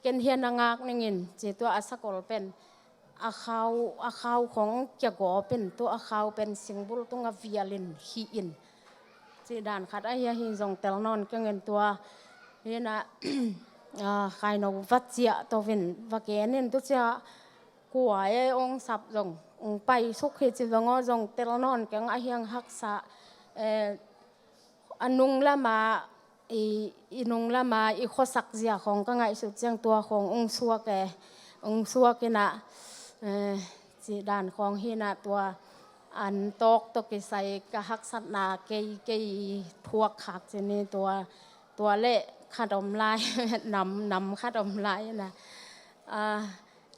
ken hian a ngak ningin ci tua a sakol pen a khau, a khau khong kia gawpin tua a khau pen singbul tunga vialin hih in. Ci dan khat ahi a hi zong tel nawn kengin tua hina, ah, khaino va ciah tovin va kenin tu cia kua e ong sap zong ong pai suk hi ci zong aw zong tel nawn keng a hiang haksa Eh, a nung lama i, i nung lama i khuasak zia khawng ka ngaihsut ciang tua khawng ung suak e, ung suak inah, eh, cih dan khawng hinah tua an tawk tawh kisai ka haksatna kei, kei thuak khak cini tua, tua le khat om lai, nam, nam khat om lai inah, ah,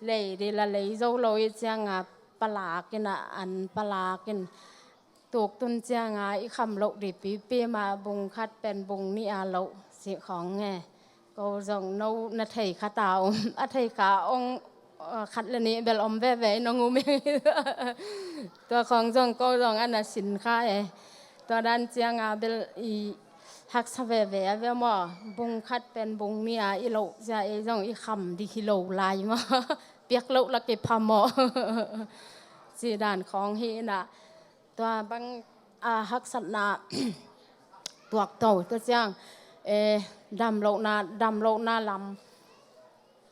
lei di la lei zo lo i cianga palak inah, an palak in, tuktun cianga i kham loh di pipi mah bung khat pen bung nih a loh cih khawng nge. Ko zong no na thei khat a om, a thei kha ong, uh, khat le nih bel om veve in ong um e. Tua khawng zong ko zong a na sin kha e. Tua dan cianga bel i haksa veve a ve maw. Bung khat pen bung nih a i loh cia ei zong i kham di hi lo lai maw. Piak loh la kipha maw. Cih dan khawng hi inah. Tua bang, ah, haksatna tuak to, tua ciang, eh, damlohna, damlohna lam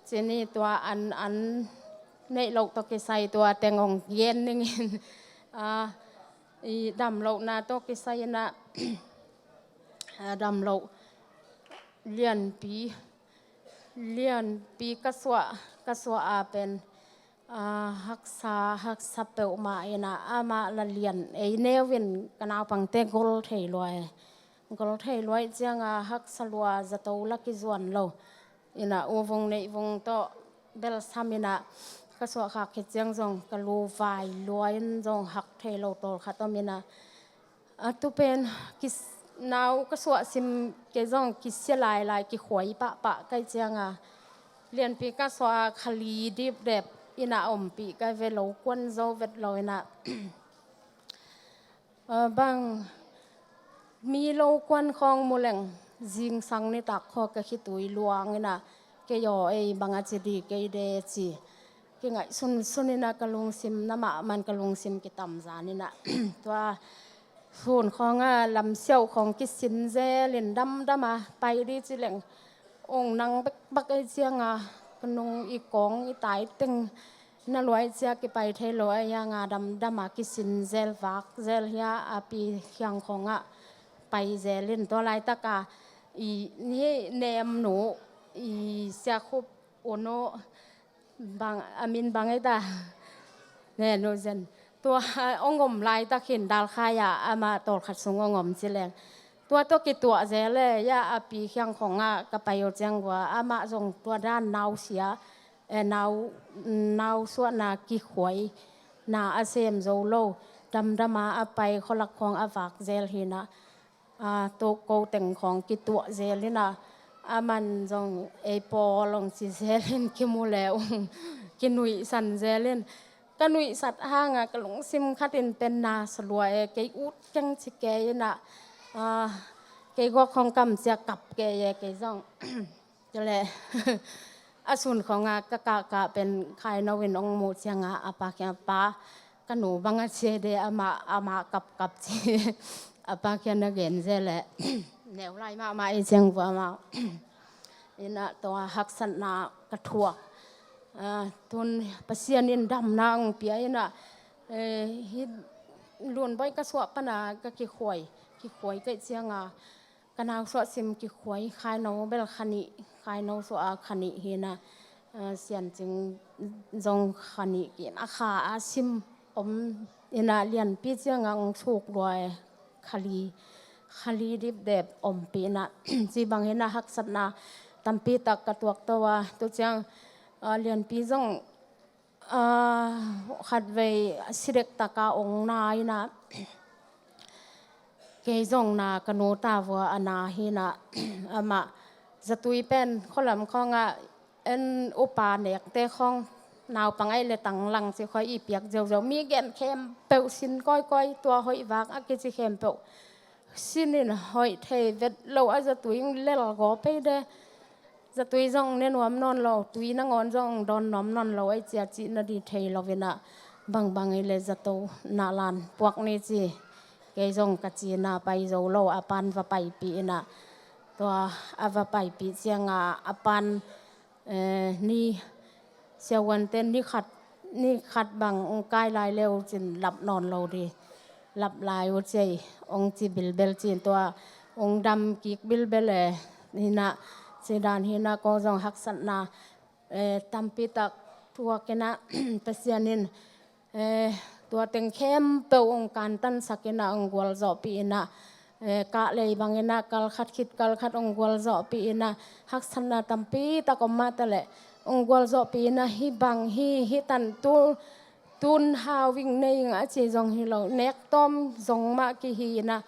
cini tua an, an neih loh tawh kisai tua teng ong gen ningin, ah, i damlohna tawh kisai inah, ah, damloh lianpi, lianpi ka suah, ka suah a pen, ah, haksa, haksa peuhmah inah amah la lian ei neu in ka naupangte gol thei luai. Gol thei luai cianga haksa lua zato la kizuan lo. Inah u vung neih vung tawh belsam inah ka suah khak khit ciang zong ka lu vai lua in zong hak thei lo tawlkhat om inah. A tu pen kis-, nau ka suah sim kei zong kisia lailai kikhuai pahpah kai cianga lianpi ka suah a khali dipdep inah ompih kai ve lo kuan zo vet lo inah. Ah, bang mi lo kuan khawng muleng zingsang nitak khaw ka khitui luang inah kei aw ei bang a ci di kei de ci. Kingaih sunsun inah ka lungsim na mahman ka lungsim kitamzan inah. Tua sun khawng a lamsiauh khawng kisin zel in damdam a pai di ci leng. Ong nang bekbak ei cianga ka nung i kawng i tai teng na luai cia kipai thei lo a ianga damdam a kisin zel vak zel hia a pi khiang khawngah pai zel in tua laitaka i ni nem nu i siakhup unu bang a min bang ei ta ne nu zen tua ong om laitak hin dalkhai a ama tawlkhat sung ong om ci leng tua tua kituah zel e ia a pi khiang khawngah ka pai uh ciang gua amah zong tua dan nausia e nau, nau suahna kikhuai na a sem zo lo damdama a pai khualak khawng a vak zel hinah a tuk ko teng khawng kituah zel hinah a man zong ei pawl ong ci zel hin kimu le ung kinuihsan zel hin ka nuihsat hanga ka lungsim khatin pen na salua e kei ut keng ci kei inah a kei guak khawng kam cia kap kei e kei zong Cule a sun khawngah ka kahkah pen khaino in ong muh ciangah a pa kiang pa ka nu bangah cia de amah amah kapkap ci a pa kiang na gen zel leh neu lai mahmah i ciang vua amah inah tua haksatna ka thuak. Tun Pasian in damna ong pia inah hih lunbawi ka suah pana ka kikhuai kikhuai kaih cianga ka nausuah sim kikhuai khaino bel khanih khaino suah a khanih hinah siancing zong khanih kin a kha a sim om inah lianpi ciangah ong suk lua e khali khali dipdep ompih inah ci bang hinah haksatna tampi tak ka tuakto a tu ciang lianpi zong khatvei sidek taka ong na inah kei zong na ka nu ta vua a na hinah amah zatui pen khualam khawngah en upa nekte khawng naupang aih le tanglang ci khawi i piak ziauziau mi gen khempeuh sin kawikawi tua hoih vak a kici khempeuh sinin hoih thei vet lo a zatui lel gaw pei de zatui zong ne nuam nawn lo tui nangawn zong dawn nuam nawn lo aih cia cih na di thei lo inah bangbang i le zato nahlan puak ni ci kei zong ka cina pai zo lo a pan va paipih inah tua a va paipih cianga a pan ni siavuante ni khat ni khat bang kai lai leu cin lap nawn lo di lap lai uh ci ei, ong ci bilbel cin tua, ong dam kik bilbel e, hi na, ci dan hi na, kong zong haksatna eh, tampi tak tuak in ah, Pasian in, eh, tua teng khempeuh ong kantansak in ah, ong gualzawhpih in ah, eh, kah lei bang in ah, kal khat khit kal khat ong gualzawhpih in ah, haksatna tampi tak om mah ta leh, ong gualzawhpih in ah, hih bang hi, hih tan tu, tun hau ing nei ing a ci zong hi lo, nek tawm zong mah kihi in ah,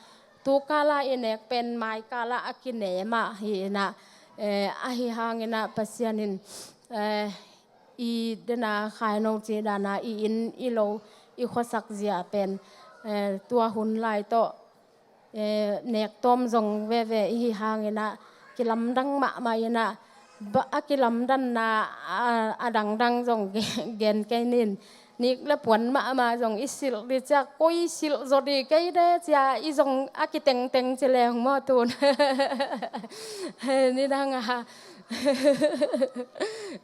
tu kal ah i nek pen mai kal ah a kine mah hi in ah, eh, ahi hang in ah Pasian in, eh, i den a khaino ci dan a i inn i lo i khuasak zia pen, eh, tua hun lai tawh, eh, nek tawm zong veve i hi hang in ah, kilamdang mahmah in ah, ba, a kilamdanna a, a dangdang zong gen, gen kei ning. Nik le puan mahmah zong i silh ding ciang, koi silh zaw ding kei de ci a, i zong a kitengteng ci leng maw tun. Nidang a,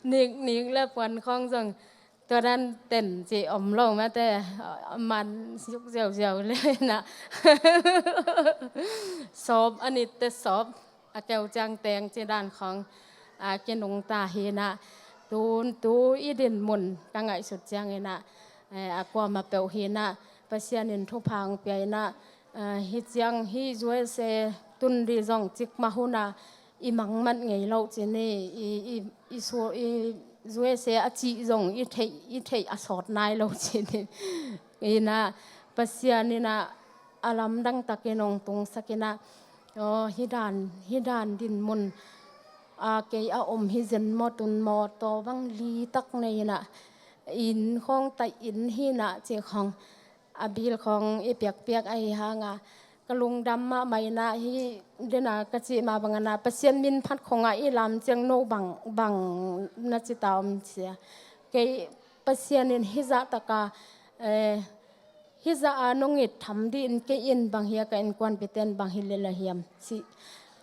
nik, nik le puan khawng zong tua dan ten ci om lo mah te, man suk ziauziau le na. Sawp, a nit te sawp, a keu ciang teng ci dan khawng, a, kinungta hi na. Tun tu i din mun ka ngaihsut ciang in ah, eh, a kuamah peuh hi na, Pasian in thupha ong pia in ah, eh, hi ciang hi U S A tun ding zong cikmah hun a i mangmat ngei lo ci ni, i, i, i, su, i U S A a cih zong i theih, i theih a sawt nai lo ci ni. In ah, Pasian in ah a lamdang takin ong tungsak in ah, aw, hi dan, hi dan din mun a kei a om hi zen maw tun maw, tua bang li tak nei in ah, inn khawng taih inn hi na ci khawng, a bil khawng i piakpiak ahi hang a, ka lungdam mahmah in ah, hi den a ka cih mah bang in ah, Pasian min phat khawng a i lam ciang no bang, bang na ci ta om cia. Kei Pasian in hi zah tak a, eh, hi zah a nong it tham ding in kei in bang hi a, ka innkuanpihte in bang hi lel a hiam cih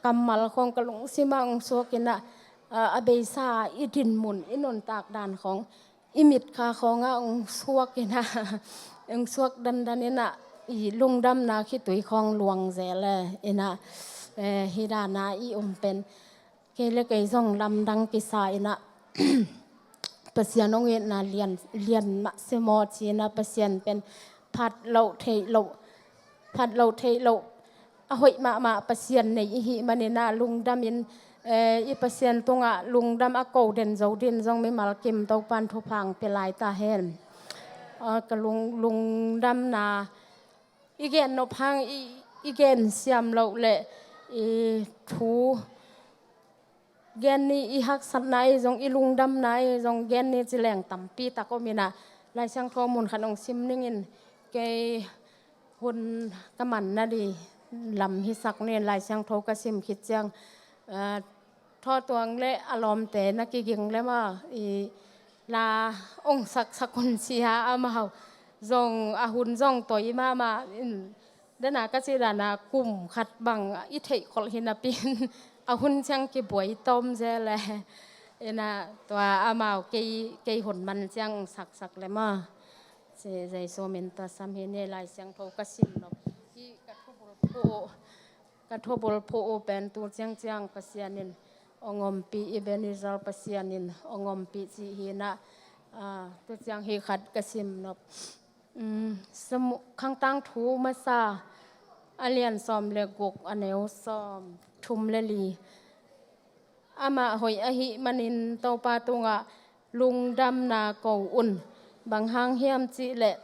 kammal khawng ka lungsim ah ong suak in ah, a, a beisa i din mun, i nuntak dan khawng, i mitkha khawng ah ong suak in ah, ong suak dandan in ah, i lungdamna khitui khawng luang zel e in ah, eh, hi dan a i om pen. Kei le kei zong lamdang kisa in ah, Pasian ong itna lian, lian mah se maw ci in ah, Pasian pen phat loh theih loh, phat loh theih loh, a hoih mahmah Pasian nei i hih man in ah, lungdam in, eh, i Pasian tungah lungdam a ko den zo ding zong mimal kim Topa'n thupha ong pia lai ta hen. Ah, ka lung, lungdamna i gen nop hang, i, i gen siam loh le, i thu gen ni, i haksatna i zong, i lungdamna i zong gen ni ci leng tampi tak om in ah, Lai Siangtho mun khat ong sim ning in, kei hun ka man na ding lam hisak ning, Lai Siangtho ka sim khit ciang, ah, Thawtuang le a lawmte na kiging le maw, i la ong saksak un ci a, amau zong a hun zong toi mahmah in, den a ka cih dan a kum khat bang i theih kholh hi napi in, a hun ciang kibuai tawm zel e. In ah tua amau kei, kei hun man ciang ong saksak le maw. Ci Jesu min tawh sam hi ni. Lai Siangtho ka sim nop hi, ka thubul phuh uh, ka thubul phuh uh pen tu ciangciang Pasian in ong ompih, Ebenezer Pasian in ong ompih cih hi na, ah, tu ciang hi khat ka sim nop. Um, Samu-, Khangtang Thu Masa a lian sawm le guk, a neu sawm thum le li. Amah hoih ahih manin Topa tungah lungdamna ko un. Bang hang hiam cih leh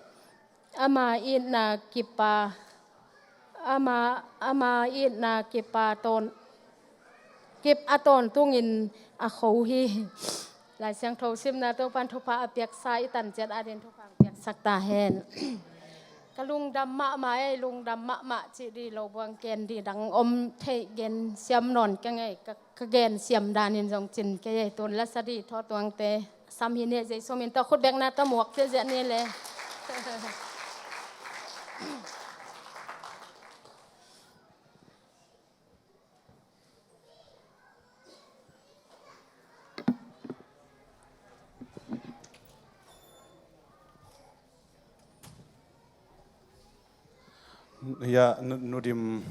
ama itna kip a, ama, ama itna kip a tawn, kip a tawntungin a kho hi. Lai Siangtho simna Topa'n thupha a piaksa i tan ciat adingin thupha piaksak ta hen. Ka lungdam mahmah ei, lungdam mahmah cih ding lo buang, gen ding dang om thei, gen siam nawn keng ei, ka, ka gen siam danin zong cin kei ei. Tun la sa ding, Thawtuangte sam hi ni, Jesu min tawh khut bekna tawh muak ziahziah ni le. Ya, Nu, Nu Dim.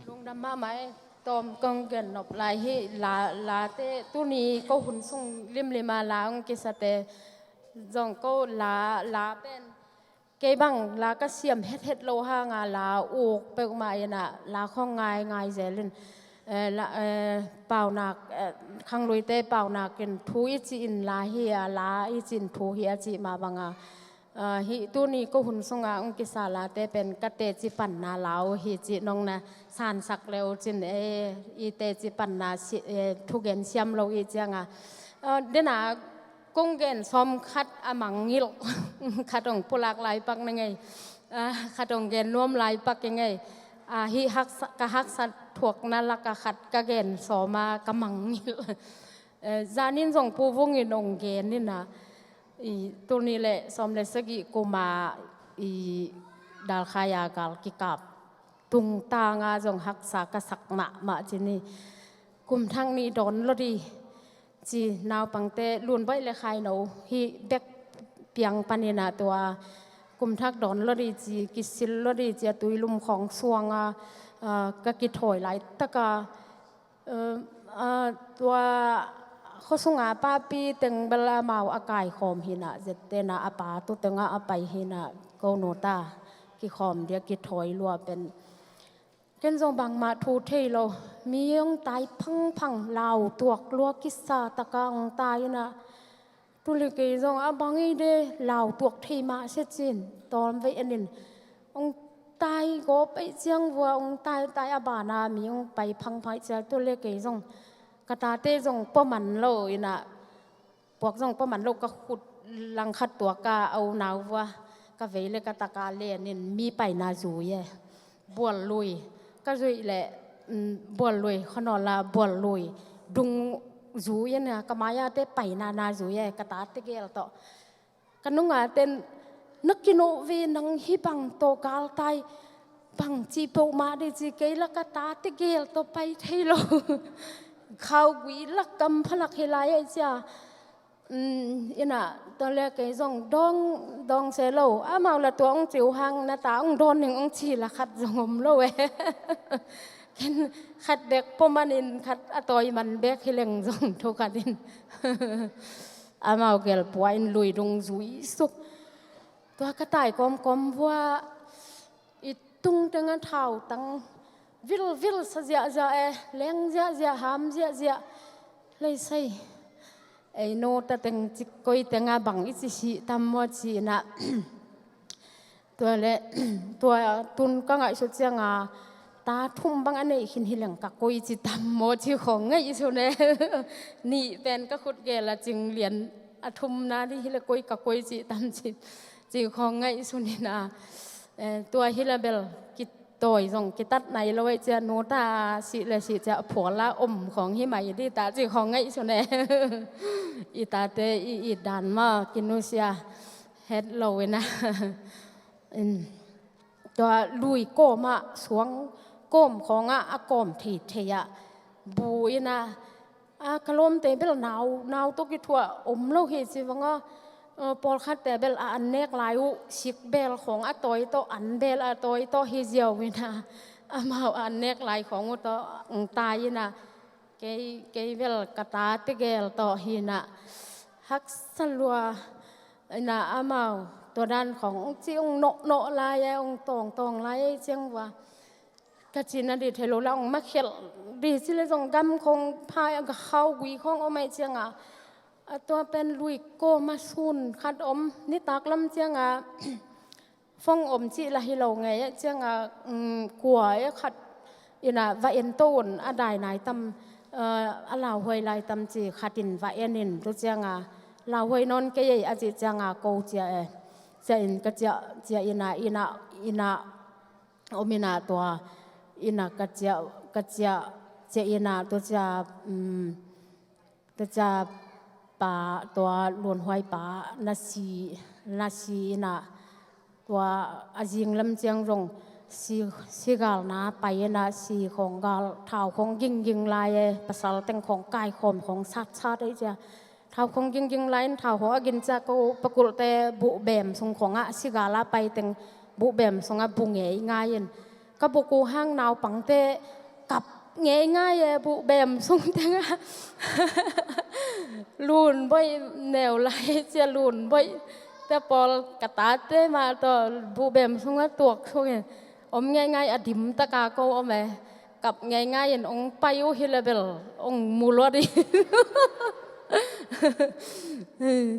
Lungdam mahmah e. Tawm kong gen nop lai hi. La, late tuni ko hun sung limlim a la hong kisate zong ko la, la pen kei bang la ka siam hethet lo hanga la uk peuhmah inah la khong ngaingai zel in. Eh, la, eh, paunak, eh, khangluite paunak in thu i cih in la hi a, la i cih in thu hi a cih mah banga, eh, hih tuni ko hun sunga ong kisa late pen ka teci panna la uh hi cih nong na sansak le uh cin, eh, i teci panna si, eh, thugen siam lo i cianga, eh, dena kong gen sawm khat a mangngilh, khat ong pulak lai pak na ngei, ah, khat ong gen nuam lai pak i ngei, ah, hih haksa, ka haksa thuakna laka khat ka gen sawma ka mangngilh. Eh, zanin zong Pu Vung in ong gen ina, i, tul nih le sawm le sagih kuma i Dalkhaya gal kikap tungtanga zong haksa ka sak mahmah cini. Kum thak nih dawn lo di ci, naupangte Lunbaih le Khaino hih bek piang panina tua kum thak dawn lo di ci, kisil lo di ci a tuilum khawng suanga, ah, ka kithawi laitaka, eh, ah, tua khuasunga papi teng bel amau a kaikhawm hina, zettena a pa tu tenga a pai hina, ko nu ta kikhawm dia kithawi lua pen. Ken zong bangmah thu thei lo, mi ong tai phangphang, lau tuak lua kisa taka ong tai ina. Tuli kei zong a bang i de lau tuak thei mah se cin, tawm vei enin. Ong tai gawp ei ciang vua, ong tai tai a bana mi ong pai phangphang ei ciang, tuli kei zong ka tate zong pawman lo ina. Puak zong pawman lo ka khut langkhat tuaka a unau vua ka vei le ka taka lenin mi paina zui e. Bual lui ka zuih le, mm, bual lui khanawla bual lui dung zui e na, ka maiate paina na zui e, ka tate gel tawh. Ka nunga ten na kinuh ve nang hi bang tawh galtai bang ci peuhmah dei ci kei la ka tate gel tawh pai thei lo. Khau gui lak kam phalak hi lai ei cia. Ina, tua le kei zong dawng, dawng se lo. Amau la tua ong ciu hang na ta ong dawn ning ong ci la khat zong om lo e. Ken khat dek pawmanin khat a tawi man bek hi leng zong thu khatin. Amau gel pua in lui dung zui suk. Tua ka tai kawmkawm vua i tung tenga thau tang vilvil sa ziahziah e, leng ziahziah, ham ziahziah. Leisei ei no ta teng cik koi tenga bang i ci sih tam maw ci ina. Tua le, tua tun ka ngaihsut cianga ta thum bang a neih khin hi leng ka koi ci tam maw ci khawng ngaihsun e. Nih pen ka khut gel a cing lian a thumna dih hi le koi ka koi ci tam ci, ci khawng ngaihsun ina. Eh, tua hi la bel kitawi zong kitat nai lo ei cia, nu ta sih le sih cia phuala om khawng hi mai dih ta ci khawng ngaihsun e. I tate i it dan ma kinusia het lo ina. Tua lui kawmah suang kawm khawngah a kawm theithei ah bu ina, a ka lawmte bel nau, nau tawh kithuah om lo hi ci vanga, pawlkhatte bel a an nek lai uh sik bel khawng a tawi tawh, an bel a tawi tawh hi ziau ina, amau a an nek lai khawng uh tawh ang tai ina. Kei, kei bel ka tate gel tawh hi ina, haksa lua ina, amau tua dan khawng ong ci ong nawhnawh lai e, ong tawngtawng lai e ciang vua. Ka cina dih thei lo la ong makhelh dih ci le zong gam khawng phai a ka khau gui khawng om ei cianga, a tua pen lui kawma sun khat om nitak lam cianga. Fong om cih la hi lo ngei a cianga, kua e khat ina va en to un a dai nai tam, a lauhuai lai tam ci khatin va en in tu cianga lauhuai nawn kei ei a cih cianga ko cia e. Cia in ka cia, cia ina, ina, ina om ina tua ina ka cia, ka cia, cia ina tu cia, Tua cia pa, tua Lunhuai pa na si, na si ina, tua a zing lam ciang zong si, si galna pai ina, si khawng gal, thau khawng gingging lai e, pasal teng khawng kaikhawm khawng satsat ei cia. Thau khawng gingging lai in thau khawng a gin cia ko pakulte buhbem sung khawngah si gala pai teng buhbem sungah bu ngei ngai in. Ka buk uh hang naupangte kap ngeingai e, buhbem sung tengah. Lunboih neu lai cia, Lunboih te pawl ka tate mah tawh buhbem sungah tuak sungin om ngeingai, a dim taka ko om e. kap ngeingai in ong pai uh hi le bel ong mu luat hi.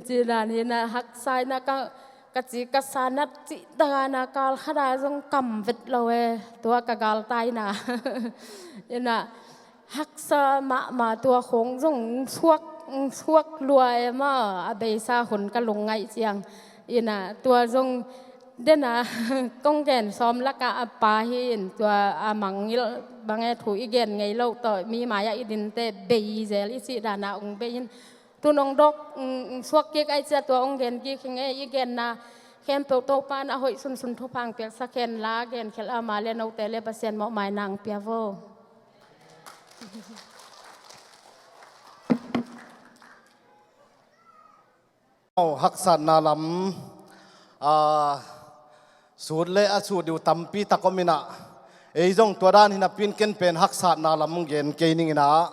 Ci dan hi na, haksa hi na, ka, ka ci ka sa nat cih tak a na kal khat a zong kam vet lo e, tua ka galtai na. Hi na, haksa mahmah, tua khong zong suak, suak lua e maw, a beisa hun ka lungngaih ciang. Hi na, tua zong den a kong gen sawm lak ah a pa hi in, tua a mangngilh bang e, thu i gen ngei loh tawh mi mai-ah i dinte bei zel i cih dan a ong bei in. Tun ong dawk, mm, mm, suak kik ai cia, tua ong gen kik hi ing e, i genna khempeuh Topa in a hoih sunsun thupha ong piaksak hen la, gen khial a ma le note le Pasian mawhmai na ong pia vo. Haksatna lam, a, sut le a sut ding uh tampi tak om in ah, ei zong tua dan hi napi in ken pen haksatna lam gen kei ning in ah,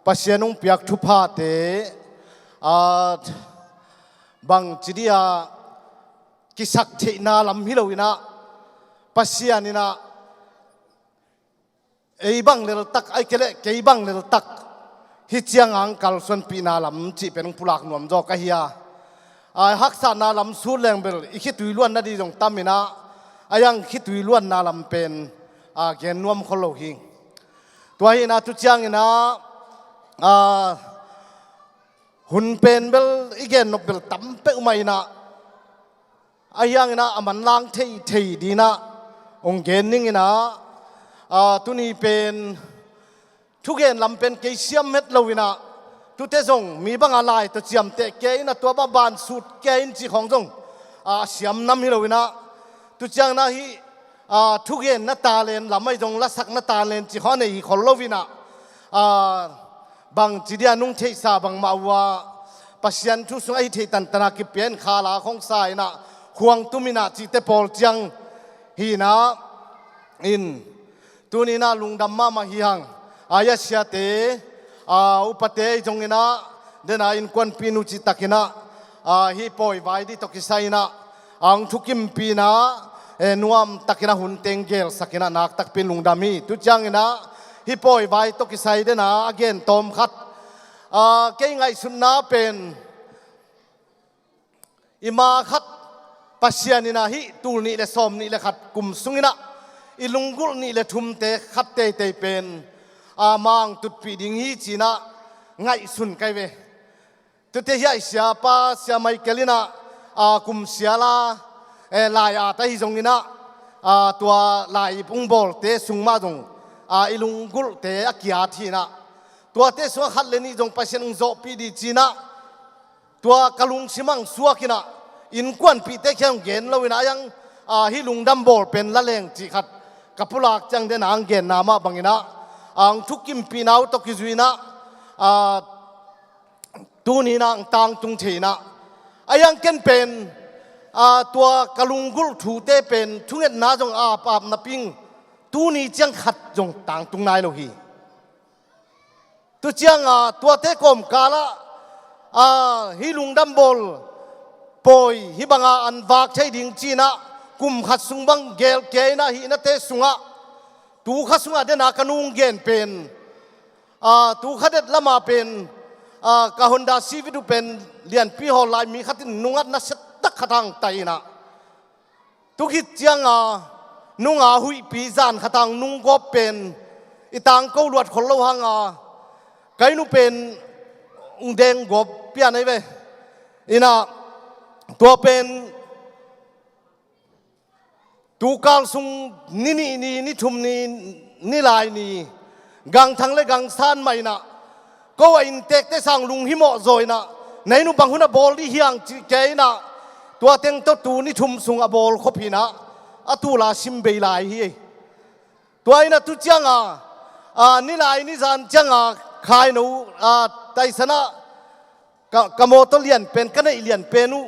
Pasian ong piak thuphate, a, bangci dih a kisak theihna lam hi lo in ah, Pasian in ah ei bang leltak, ai kei leh kei bang leltak hi ciang a ong kalsuanpihna lam cih pen ong pulak nuam zaw ka hi a. A, haksatna lam sut leng bel i khitui luan nading zong tam in ah, a, a ong khitui luanna lam pen, a, gen nuam khol lo hi. Tua hi in ah, tu ciang in ah, a, hun pen bel i gen nop bel tam peuhmah in ah, ahi hangin ah a manlang theithei dingin ah ong gen ning in ah, a, tuni pen thugen lam pen kei siam het lo in ah, tute zong mi bang a lai tawh ciamteh kei in ah, tua bang ban sut kei in cih khawng zong, a, siam nam hi lo in ah, tu ciang in ah hih, a, thugenna talent lam ahi zong, lasakna talent cih khawng a nei hi khol lo in ah, a, bangci dih a nung theihsa bangmah uh a, Pasian thu sung ahi theih tantan a kipia in khala khong sa in ah, khuang tum in ah cihte pawl ciang hi in ah, in tuni in ah lungdam mahmah hi hang. A, a siate, a, upate ahi zong in ah, den a innkuanpih nu cih tak in ah, a, hih pawivai dih tawh kisai in ah, a, ong thukimpih in ah, e, nuam tak in ah hun teng gelsak in ah, nak takpi in lungdam hi. Tu ciang in ah hih pawivai tawh kisai den a a gen tawm khat, a, kei ngaihsutna pen, i ma khat Pasian in ah hih tul nih le sawm nih le khat kum sung in ah i lunggulh nih le thumte khat teitei pen, a, ama ong tutpih ding hi ci in ah ngaihsun ka hi ve. Tute hiah i siapa Sia Michael in ah, a, kum sial a, e, lai at ahi zong in ah, a, tua lai ip ong bawlte sung mah zong, a, i lunggulhte a ki-at hi in ah, tuate sungah khat le nih zong Pasian ong zawhpih ding ci in ah, tua ka lungsim ah ong suak in ah, innkuanpihte kiang ong gen lo in ah, a, a, hih lungdam bawl pen la leng cih khat ka pulak ciang den a ong genna mah bang in ah, a, ong thukimpihna uh tawh kizui in ah, a, tuni in ah ong tangtung thei in ah, a, a, ken pen, a, tua ka lunggulh thute pen thungetna zong a ap ap napi in tuni ciang khat zong tangtung nai lo hi. Tu ciang a, tuate kawmkal ah, a, hih lungdam bawl pawi hih bang a an vak thei ding ci in ah, kum khat sung bang gel kei in ah, hih nate sungah, tu kha sungah den a ka nu ong gen pen, a, tu kha det lam a pen, a, ka Honda Civic uh pen lianpi hawl lai mi khat in nung ah nasia tak khat a ong tai in ah, tu khit ciang a nung a huihpi zan khat a ong nung gawp pen i tangko luat khol lo hang a, ka inn uh pen ong deng gawp pian ahi ve. In ah tua pen tu kal sung ni nih ni, ni thum ni, ni lai ni, gangthang le gangsan mah in ah, ko a inntekte sang lunghimawh zaw in ah, na inn uh bang hun a bawl ding hiam cih kei in ah, tua teng tawh tu ni thum sung a bawl khop hi in ah, a tul a sim bei lai hi. Tua in ah tu ciang a, a, ni lai ni zan ciang a, khaino, a, taisan ah ka, ka mawtaw lian pen, ka neih lian pen uh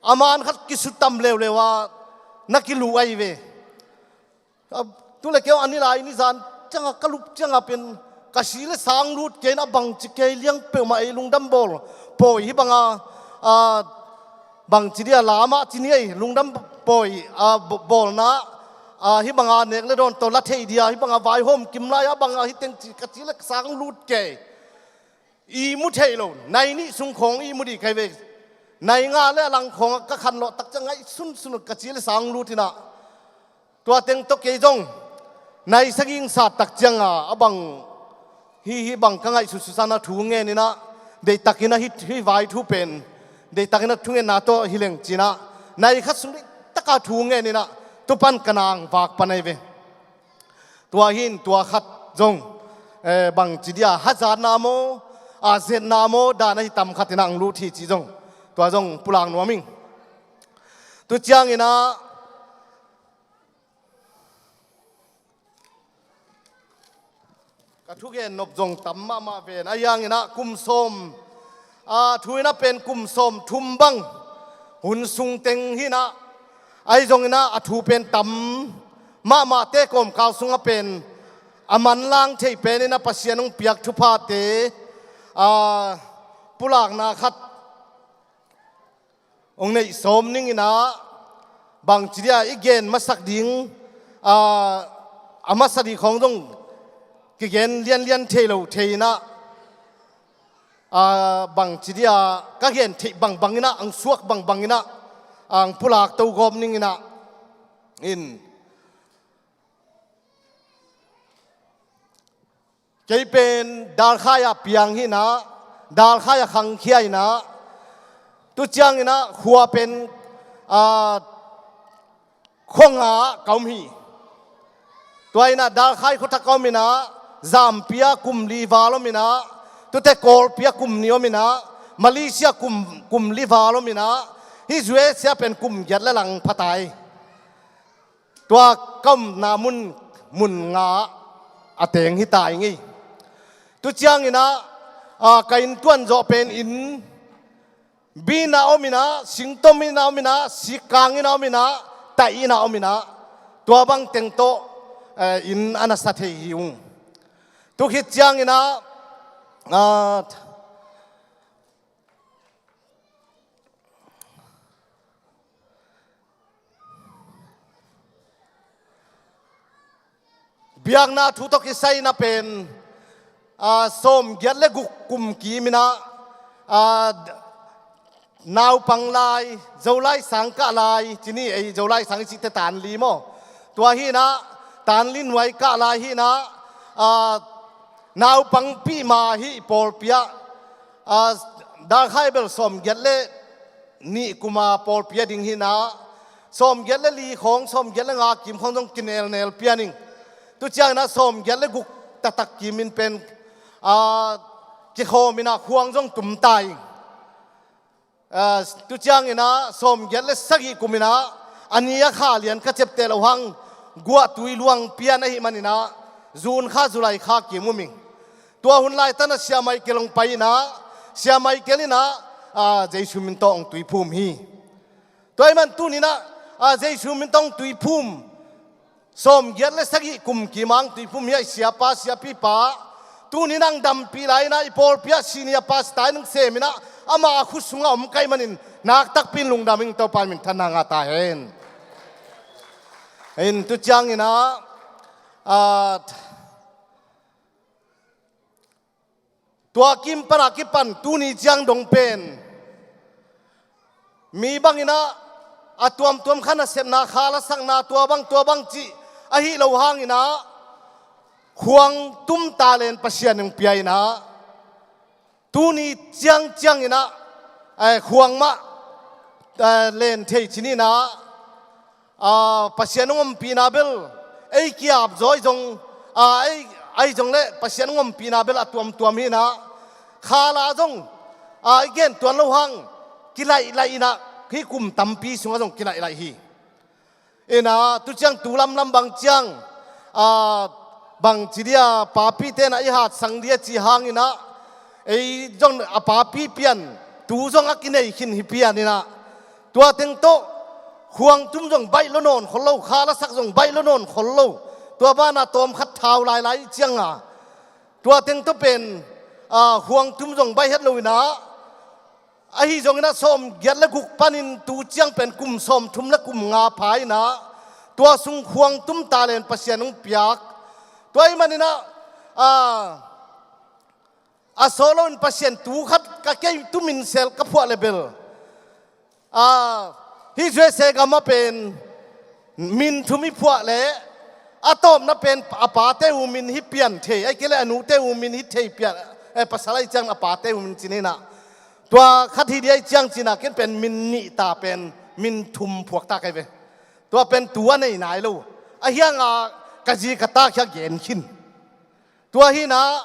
a man khat kisutam leuleu a na kiluh ahi ve. A, tu le kei a ni lai ni zan ciang a ka lup ciang a pen ka si le sang lut kei in ah, bangci kei liang peuhmah, ei lungdam bawl pawi hih bang a, a, bangci dih a lam ah ci ni ei, lungdam pawi, a, ba-, bawlna a, hih banga nek le dawn tawh la thei dia, hih banga vaihawm kim lai a banga hih teng ci ka ci le ka sang lut kei. I mu thei lo, nai nih sung khawng i mu dih kai ve. Nai nga le a lang khawng a ka khan lawh tak ciang ngaihsun sun ka ci le sang lut inah. Tua teng tawh kei zong nai saging sat tak cianga a bang hih, hih bang ka ngaihsut susanah thu ngen inah, deihtakin a hih, hih vai thu pen deihtakin a thungetna tawh hi leng cinah, nai khat sung deihtaka thu ngen inah tupan ka nang vak pan ahi ve. Tua hin tua khat zong, eh, bangci dia hazatna maw, a zetna maw, dan ahi tam khat inah ang lut hi ci zong, tua zong pulak nuam ing. Tu cianginah ka thugen nop zong tam mahmah ven. A hianginah kum sawm, a thu inah pen kum sawm thum bang hun sung teng hinah, ahi zonginah a thu pen tam mahmahte kawmkal sungah pen a manlang thei peninah Pasian hong piak thuphate, a, pulakna khat hong neih sawm ninginah, bangci dia i gen masak ding, a, a masa dih khawng zong kigen lianlian thei lo thei inah, a, bangci dia ka gen theih bangbanginah, ang suak bangbanginah, ang pulak to gawp ninginah in. Kei pen Dalkhai ah piang hinah, Dalkhai ah khangkhia inah, tu cianginah khua pen, a, khua nga ah ka om hi. Tua inah Dalkhai khuathak ka om inah, Zampi ah kum li val om inah, tute Kawlpi ah kum nih om inah, Malaysia kum, kum li val om inah, hih U S A pen kum giat le lang phatai. Tua ka omna mun, mun nga a teng hi ta ing ei. Tu cianginah, a, ka inntuan zawh pen inn bin ah om inah, singtom in ah om inah, sikkang in ah om inah, taih in ah om inah, tua bang teng tawh, eh, inn a na sa thei hi ung. Tu khit cianginah, a, biakna thu tawh kisai na pen, a, sawmgiat le guk kum kim inah, a, naupang lai, Zolai sang kah lai, cini ei Zolai sang i cihte tan li maw? Tua hinah, tan li nuai kah lai hinah, a, naupangpi mah hi pawlpi ah, a, Dalkhai bel sawmgiat le nih kuma pawlpi a ding hinah, sawmgiat le li khawng, sawmgiat le nga kim khawng zong kinelnel pian ing. Tu cianginah sawmgiat le guk taktak kim in pen, a, kikhawm inah khuang zong tum ta ing. A, tu cianginah sawmgiat le sagih kum inah, a ni a kha lian kha ciapteh loh hang, guahtui luang pian ahih maninah, June kha, July kha kim um ing. Tua hun laitanah Sia Michael hong pai inah, Sia Michael inah, a, Jesu min tawh hong tuiphum hi. Tua ahih man tuninah, a, Jesu min tawh hong tuiphum sawmgiat le sagih kum kim ah hong tuiphum hi a, i siapa, siapipa, tuninah hong dampih lai inah, i pawlpi ah senior pastor in hong sem inah, ama a khut sungah om ka hih manin, naktakpi in lungdam ing. Topa in minthanna ngah ta hen. In tu cianginah, a, tua kim pana kipan tuni ciang dong pen mi banginah a tuamtuam kha nasepna, kha lasakna, tua bang, tua bang cih ahi lo hanginah, khuang tum talent Pasian in hong pia inah, tuni ciang cianginah, eh, khuang mah, eh, len thei cininah, a, Pasian hong ompihna bel ei kiap zaw ahi zong, a, ei, ahi zong le Pasian hong ompihna bel a tuamtuam hinah, khala zong, a, i gen tuan lo hang, kilaih laih inah, hih kum tampi sungah zong kilaih laih hi. Inah, tu ciang tu lamlam bang ciang, a, bangci dia papi tenah i hatsang dia ci hanginah, ei zong a papi pian, tu zong a kinei khin hi pian inah, tua teng tawh khuang tum zong baih lo nawn khol lo, kha lasak zong baih lo nawn khol lo. Tua banah tawm khat thau lailai cianga, tua teng tawh pen, a, khuang tum zong baih het lo inah, ahi zonginah sawmgiat le guk panin tu ciang pen kum sawmthum le kum nga pha inah, Tua sung khuang tum talent Pasian hong piak. Tua ahih manin ah, a, a solo in Pasian tu khat ka kei tu minsel ka phuah le bel, a, hih U S A gam ah pen min thum i phuah leh a tawpna pen a pate uh min hi pian thei, ahih kei leh a nute uh min hi thei pian, eh, pasal ahih ciang a pate uh min ci-in ah. Tua khat hi ding ahih ciang ci-in ah ken pen min nih ta pen min thum phuak ta ka hi ve. Tua pen tu a nei nai lo. Ahih hangin ka zi ka ta khia gen khin. Tua hi-in ah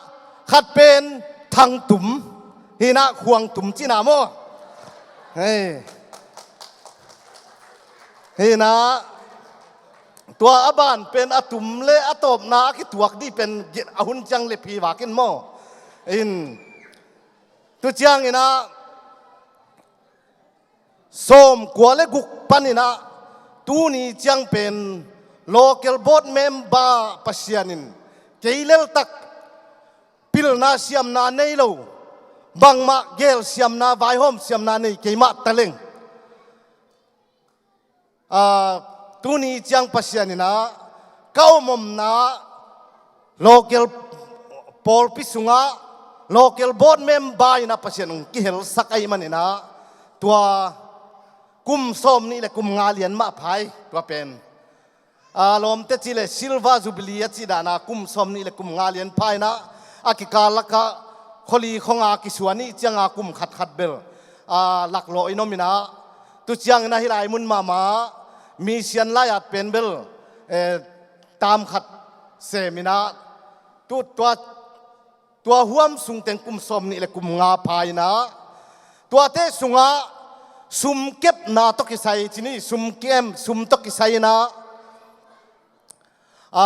khat pen Thang Tum, hi-in ah Khuang Tum ci-in ah maw. Hei. Hi-in ah tua a ban pen a tum le a tawpna a kituak ding pen a hun ciang le phi vak in maw. In, tu ciangin ah sawmkua le guk panin ah tuni ciang pen local board member Pasian in kei leltak pilna siamna nei lo, bangmah gel siamna, vaihawm siamna nei kei mah ta leng, a, tuni ciang Pasian in ah ka om omna local pawlpi sungah local board member in ah Pasian hong kihelsak ahih manin ah tua kum sawmnih le kum nga lian mah pha hi. Tua pen, a, lawmte cih leh Silver Jubilee a cih dan a kum sawmnih le kum nga lian pha in ah a kikal lakah khuali khong a kisuan ih ciang a kum khatkhat bel, a, laklawh in om in ah, tu ciangin ah hih lai mun mahmah mission lai-at pen bel, eh, tam khat sem in ah, tu tua, tua huam sung teng kum sawmnih le kum nga pha in ah, tuate sungah sum kepna tawh kisai ci-in, sum kem, sum tawh kisai in ah, a,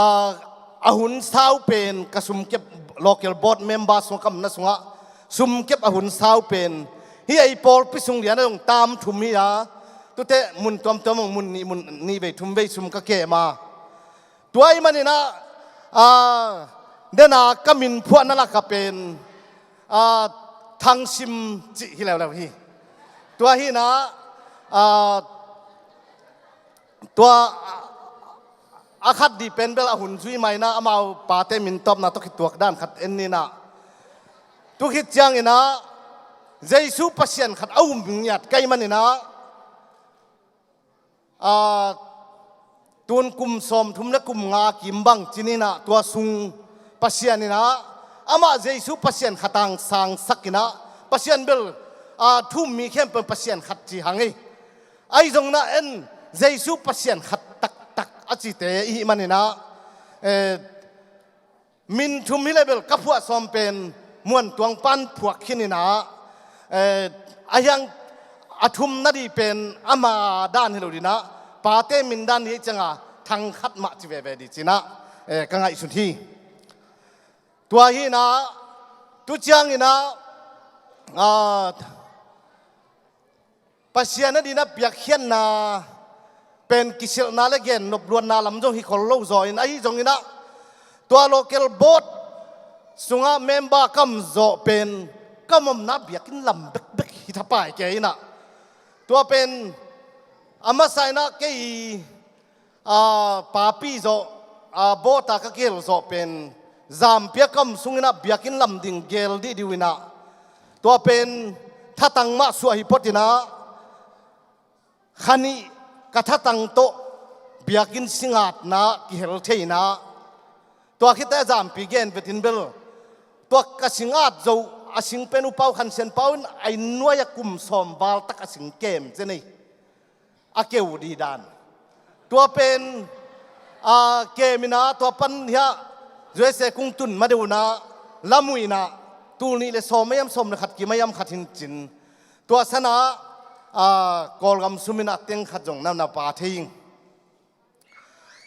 a hun sau pen ka sum kep, local board member sungah ka omna sungah sum kep a hun sau pen hih ei pawlpi sung lian ah zong tam thum hi a, tute mun tuamtuam zong mun nih, mun nih vei thum vei sum ka kem a. Tua ahih manin ah, a, den a ka min phuahna lakah pen, a, Thang Sim cih hi leuleu hi. Tua hi-in ah, a, tua, a khat ding pen bel a hun zui mah in ah amau pate min tawpna tawh kituak dan khat en ni in ah. Tu khit ciangin ah Jesu Pasian khat a um ngiat ka hih manin ah, a, tun kum sawmthum le kum nga kim bang ci-in ah tua sung Pasian in ah amah Jesu Pasian khat hong sangsak in ah, Pasian bel, a, thu-um mi khempeuh Pasian khat ci hang hi. Ahi zongin ah en Jesu Pasian khat taktak a cite i hih manin ah, eh, min thum hi leh bel ka phuah sawm pen Muantuang pan phuak khin in ah, eh, ahih hang a thumna ding pen ama dan hi lo ding in ah, pate min dan hi ciang a thang khat mah ci veve ding ci-in ah, eh, ka ngaihsun hi. Tua hi-in ah, tu ciangin ah, ah, Pasian adingin a piakkhiatna pen kisilhna le gennop luatna lam zong hi khol lo zaw in, ahi zongin ah tua local board sungah member ka om zawh pen ka om omna biakinn lam bekbek hi thapai kei in ah. Tua pen a masa in ah kei, a, papi zawh, a, bawta ka kihel zawh pen Zampi a ka om sungin ah biakinn lam ding gel dih ding uh in ah, tua pen thatang mah suah hi phot in ah, kha nih ka thatang tawh biakinn singatna kihel thei in ah, tua khit teh Zampi gen vet in bel, tua ka singat zo a sing pen U Pau Khan Sian Pau in a inn nuai ah kum sawm val tak a sing kem zen ei. A keu dih dan. Tua pen, a, kem in ah tua pan hiah U S A kong tun ma deuh in ah, lam uh in ah, tul nih le sawm a hiam sawm le khat kim a hiam khat hi in cin. Tua san ah, a, Kawlgam sum in ah teng khat zong na na pha thei ing.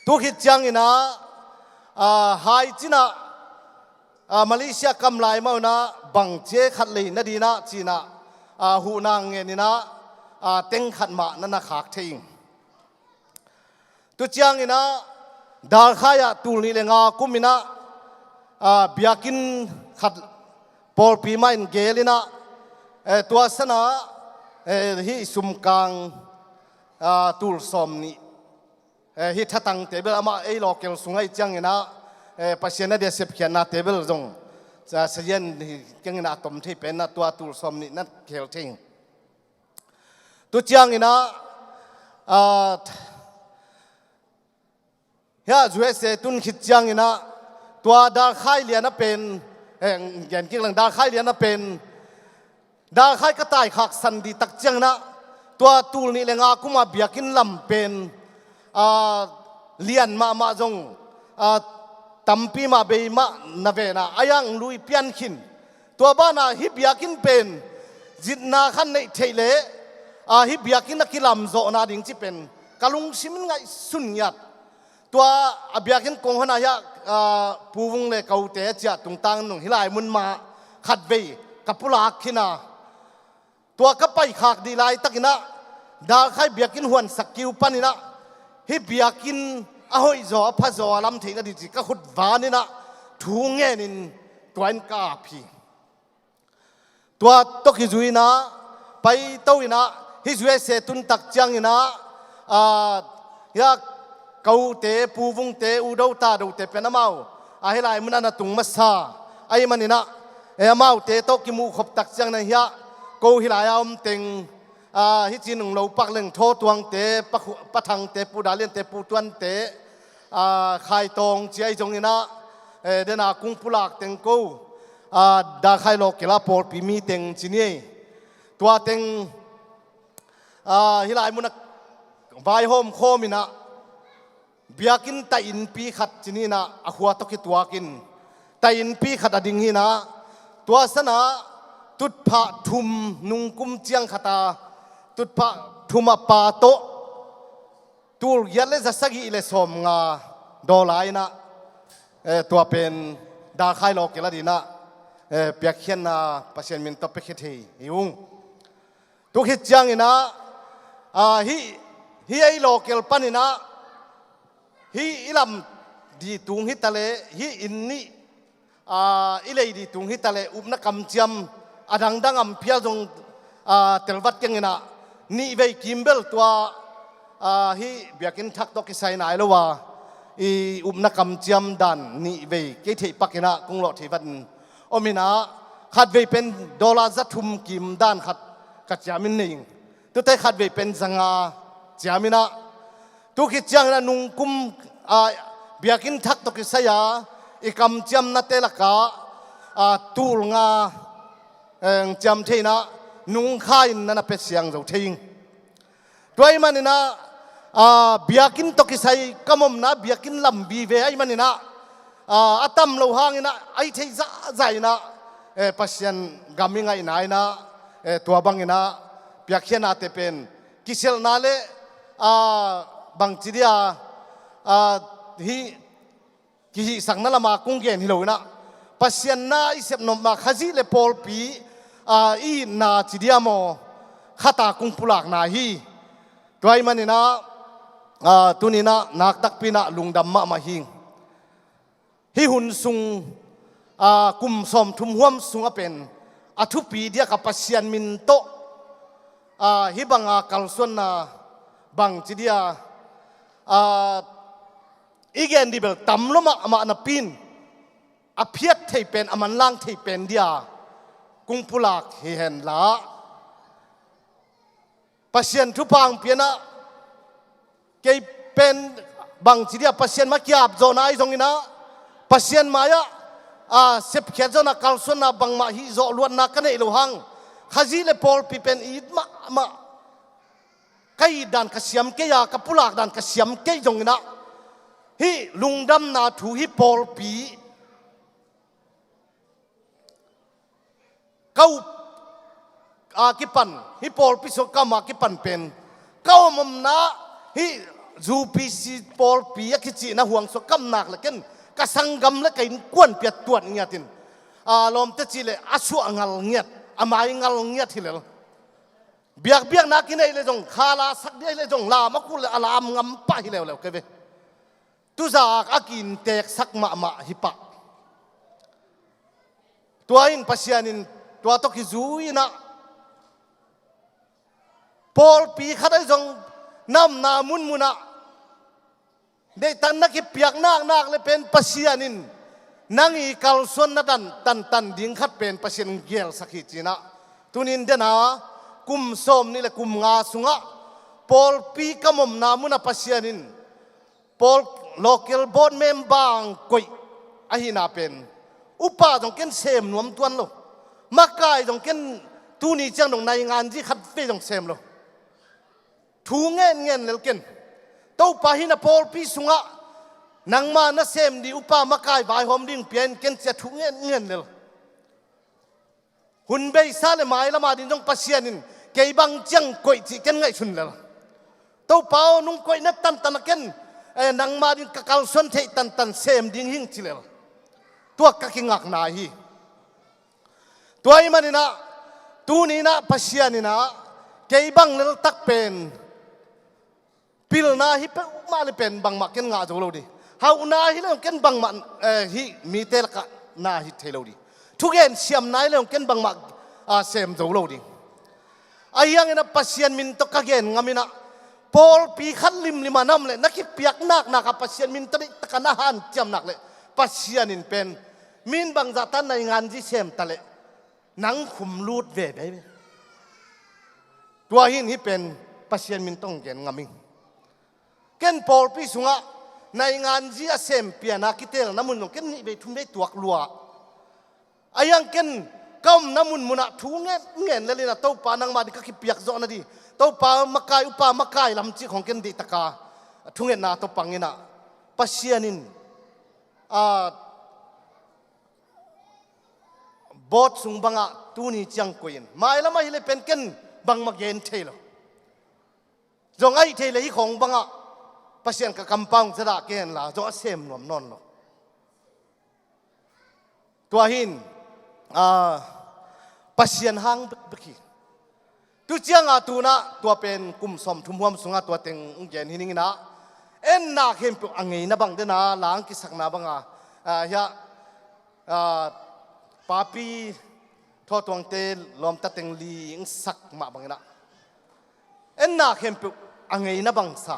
Tu khit ciangin ah, a, hai cin ah, a, Malaysia kam lai mah un ah bang ci e khat lei na ding ah ci-in ah, a, huhna ngen in ah, a, teng khat mah na na khak thei ing. Tu ciangin ah Dalkhai ah tul nih le nga kum in ah, a, biakinn khat pawlpi mah in gel in ah, eh, tua san ah, eh, hih sumkang, a, tul sawm nih Eh, hih thatangte bel amah ei lawkel sung ahih cianginah, eh, Pasian a dia sepkhiatnate bel zong sa-, sazian hi cianginah a tom thei penah tua tul sawm nih na khel thei. Tu cianginah, ah, hiah U S A tun khit cianginah tua dalkhai lian a pen, eh, gen kik leng dalkhai lian a pen, dalkhai ka taikhak san dih tak cianginah tua tul nih le nga kuma biakinn lam pen, ah, lian mahmah zong, ah, tampi mah bei mah na venah a yang lui pian khin. Tua banah hih biakinn pen zitna khan neih theih leh, ah, hih biakinn a kilamzawhna ding ci pen ka lungsim in ngaihsun ngiat. Tua a biakinn kong hona hiah, ah, Pu Vung le kote a ciah tungtang nung hih lai mun mah khatvei ka pulak khin a. Tua ka paikhak dih laitakinah dalkhai biakinn huansak kiu paninah hih biakinn a hoihzaw a phazaw a lam theihna dih ci ka khut vaninah thu ngenin tua in ka ap hi. Tua tawh kizui inah paito inah hih U S A tun tak cianginah, ah, hiah kote, Pu Vungte, U Do Ta Dote pen amau, ah, hih lai mun a na tung masa ahih maninah, eh, amaute tawh kimuhkhop tak cianginah hiah ko hih lai a om teng, ah, hih ci nung lo pak leng Thaw Tuangte, Pa Khu-, Pa Thangte, Pu Daliante, Pu Tuante, ah, Khai Tawng ci ahi zonginah, eh, dena kung pulak teng ko, ah, dalkhai lawkela pawlpi mi teng ci ni ei. Tua teng, ah, hih lai munah vaihawm khawminah biakinn tainpi khat ci ninah a khua tawh kituakin tainpi khat a ding hinah tua sanah tutphah thum nungkum ciang khata tutphah thum a pa tawh tul giat le za sagih le sawm nga dollar inah, eh, tua pen dalkhai lawkel a dinah, eh, piakkhiatna Pasian min tawh piakhia thei hi ung. Tu khit cianginah, ah, hih, hih ei lawkel paninah hih i lam dih tung hitaleh hih inn nih, ah, i lei dih tung hitaleh upna kamciam a dangdang am phial zong, ah, telvat kenginah nihvei kimbel tua, ah, hih biakinn thak tawh kisai nai lo a i upna kamciam dan nihvei kei theih pakinah kong lawh thei vatin om inah khatvei pen dollar za thum kim dan khat ka ciamin nei ing. Tute khatvei pen za nga ciaminah tu khit cianginah nungkum, ah, biakinn thak tawh kisai a i kamciamnate lakah, ah, tul nga, eh, ciam thei inah nungkha in na na pia siang zo thei ing. Tua ahih maninah, ah, biakinn tawh kisai ka omna biakinn lam vive ahih maninah, ah, a tam lo hanginah a i theih zahzah inah, eh, Pasian gam i ngaihna inah, eh, tua banginah piakkhiatnate pen kiselhna le, ah, bangci dia, ah, hih kihihsakna lama kong gen hi lo inah Pasian na i sep nopna Khazih le pawlpi, ah, i itna ci dia maw khata kong pulakna hi. Tua ahih maninah, ah, tuninah naktakpi inah lungdam mahmah hi. Hih hun sung, ah, kum sawmthum huam sungah pen a thupi diaka Pasian min tawh, ah, hih banga kalsuanna bangci dia, ah, i gen dih bel tam lo mahmah napi in a phiat thei pen a manlang thei pen dia kong pulak hi henla Pasian thupha hong pianah kei pen bangci dia Pasian mah kiap zawhna ahi zonginah Pasian mai-ah, ah, sepkhiat zawhna kalsuanna bangmah hih zawh luatna ka neih lo hang Khazih le pawlpi pen it mahmah ka it dan ka siam kei a ka pulak dan ka siam kei zonginah hih lungdamna thu hih pawlpi ka up a kipan hih pawlpi sung ka om a kipan pen ka om omna hih U P C pawlpi a kicihna huang sung ka om nak le ken ka sanggam le ka innkuanpi a tuat ngiatin a lawmte cih le a suah ngal ngiat a mai ngal ngiat hi lel. Biakbiakna kineih le zong khala sak dia hi le zong lam a kul le a lam ngam pah hi leuleu kei ve. Tuzak a kiinteksak mahmah hi pah. Tua in Pasian in tua tawh kizui inah pawlpi khat ahi zong na omna munmunah Deihtak na kipiak naknak le pen Pasian in nang i kalsuan na dan tantan ding khat pen Pasian in gelsak hi cinah. Tunin dena kum sawm nih le kum nga sungah pawlpi ka omna munah Pasian in pawl local board member ang koih ahina pen upa zong ken sem nuam tuan lo. Makai zong ken tuni ciang dong naingan zi khat vei zong sem lo. Thu ngen ngen lel ken. Topa hina pawlpi sungah nangma na sem di upa makai vaihawm ding pia in ken cia thu ngen ngen lel. Hun beisa le mailama din zong Pasian in kei bang ciang koih cih ken ngaihsun lel. Topa aw, nung koihna tantan a ken, eh, nangma din ka kalsuan theih tantan sem ding hing ci lel. Tua ka kingakna hi. Tua ahih maninah tuninah Pasian inah kei bang leltak pen pilna hi peuhmah le pen bangmah ken ngah zo lo ding. Hauhna hi le ken bangmah, eh, hih mite lakah na hi thei lo ding. Thugen siamna hi le ken bangmah, ah, sem zo lo ding. Ahi hanginah Pasian min tawh ka gen ngaminah pawlpi khat limlim a nam le na kipiak naknak a Pasian min tawh deihtak a na hanciam nak le Pasian in pen min bangzah tan naingan zi sem ta le nang khum lut veve ve. Tua hin hih pen Pasian min tawh gen ngam ing. Ken pawlpi sungah naingan zi a sem piana kitelna mun zong ken nih vei thum vei tuak lua. Ahi hang ken ka omna munmunah thu ngen ngen lel inah Topa nangma ding ka kipiak zawh nading. Topa makai upa makai lam cih khong ken deihtak a thungetna tawh pang inah Pasian in, ah, board sung bangah tuni ciang koih in. Mailam ahi le pen ken bangmah gen thei lo. Zong ahi thei le hih khong bangah Pasian ka kampau zadah ken la zong a sem nuam nawn lo. Tua hin, ah, Pasian hang bekbek hi. Tu cianga tunah tua pen kum sawm thum huam sungah tua teng ung gen hi ninginah enna khempeuh a ngeina bang dena lang kisakna banga, ah, hiah, ah, papi thawtuangte lawmta teng li ing sak mah banginah enna khempeuh a ngeina bangsa.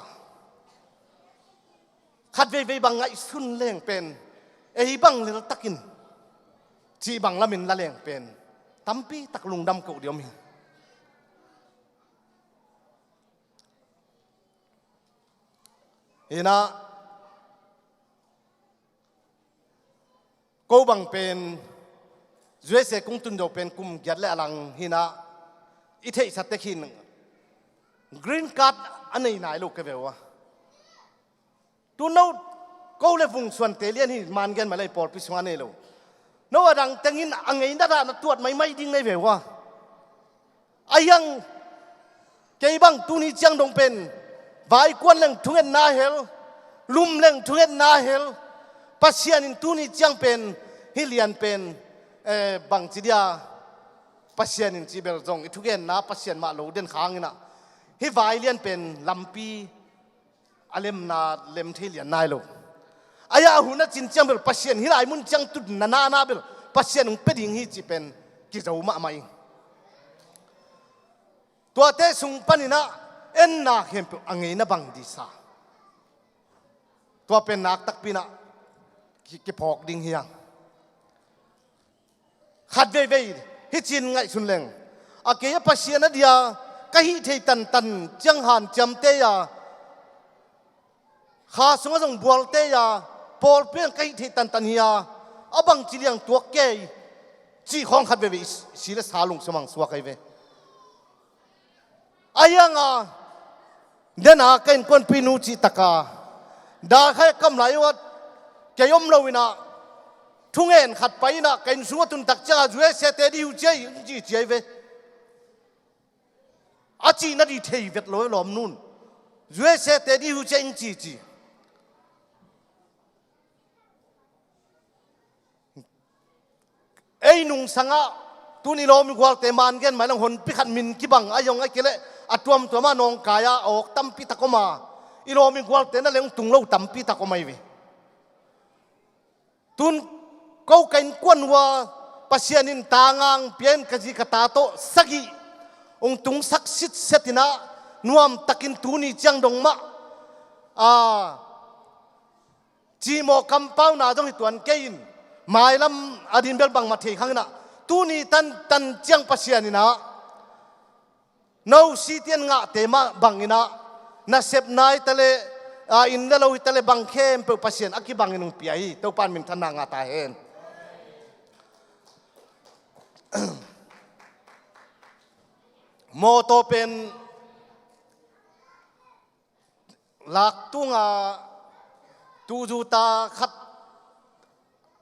Khat veivei bang ngaihsun leng pen ei bang leltakin cih bang lamin la leng pen tampi tak lungdam koh dih om hi. Hinah ko bang pen U S A kung tun zo pen kum giat le a lang hinah i theihsa tek hin green card a nei nai lo ka ve uh a. Tu no ko le vung suante lian hi man gen mah le pawlpi sungah nei lo. No a dang tengin a ngeina dah na tuat maimai ding nei ve uh a. Ahi hang kei bang tuni ciang dong pen vaikuan leng thungetna hel, lum leng thungetna hel, Pasian in tuni ciang pen hih lian pen, eh, bangci dia Pasian in cih bel zong i thugenna Pasian mah lo den khanginah hih vai lian pen lampi a lemna lem thei lian nai lo. Ahi a hun a cin ciang bel Pasian hih lai mun ciang tutna nana bel Pasian hong pia ding hi cih pen kizo mahmah ing. Tuate sung paninah enna khempeuh a ngeina bang disa tua pen nak takpinah ki, kiphawk ding hi hang. Khat veivei hih cin ngaihsun leng a kei a Pasian a dia ka hih thei tantan ciang hanciamte a kha sungah zong bualte a pawlpi ang ka hih thei tantan hi a a bangci liang tuak kei cih khawng khat veivei si le sa lungsim ang suak ahi ve. Ahi hanga dena ka innkuanpinu cihtaka dakhai kam lai uat kei om loinah thungen khat pai inah ka inn sungah tuntak cianga U S A te dih uh ciai ing ci ciai ve. A cihna dih thei vet lo lawmnun U S A te dih uh ciai ing ci ci. Ei nungsangah tuni lawm i gualte man gen mah lang honpi khat min kibang a yong a kile a tuamtuama nawngkaia a awk tampi tak oma i lawm i gualte na leng tung lo tampi tak oma i ve. Tun ko ka innkuan ua Pasian in tangang pian ka zi ka ta tawh sagih ung tungsak sitsetinah nuamtakin tuni ciang dong mah a cimawh kampauna zong hi tuan kei in, mailam a din bel bangmah thei khang inah, tuni tan tan ciang Pasian inah no sitian ngahte mah bang inah, nasep nai ta le, a, inn le lo hi ta le bang khempeuh Pasian a kibangin hong pia hi. Topan minthanna ngah ta hen. Mawtaw pen laktunga tuzuta khat,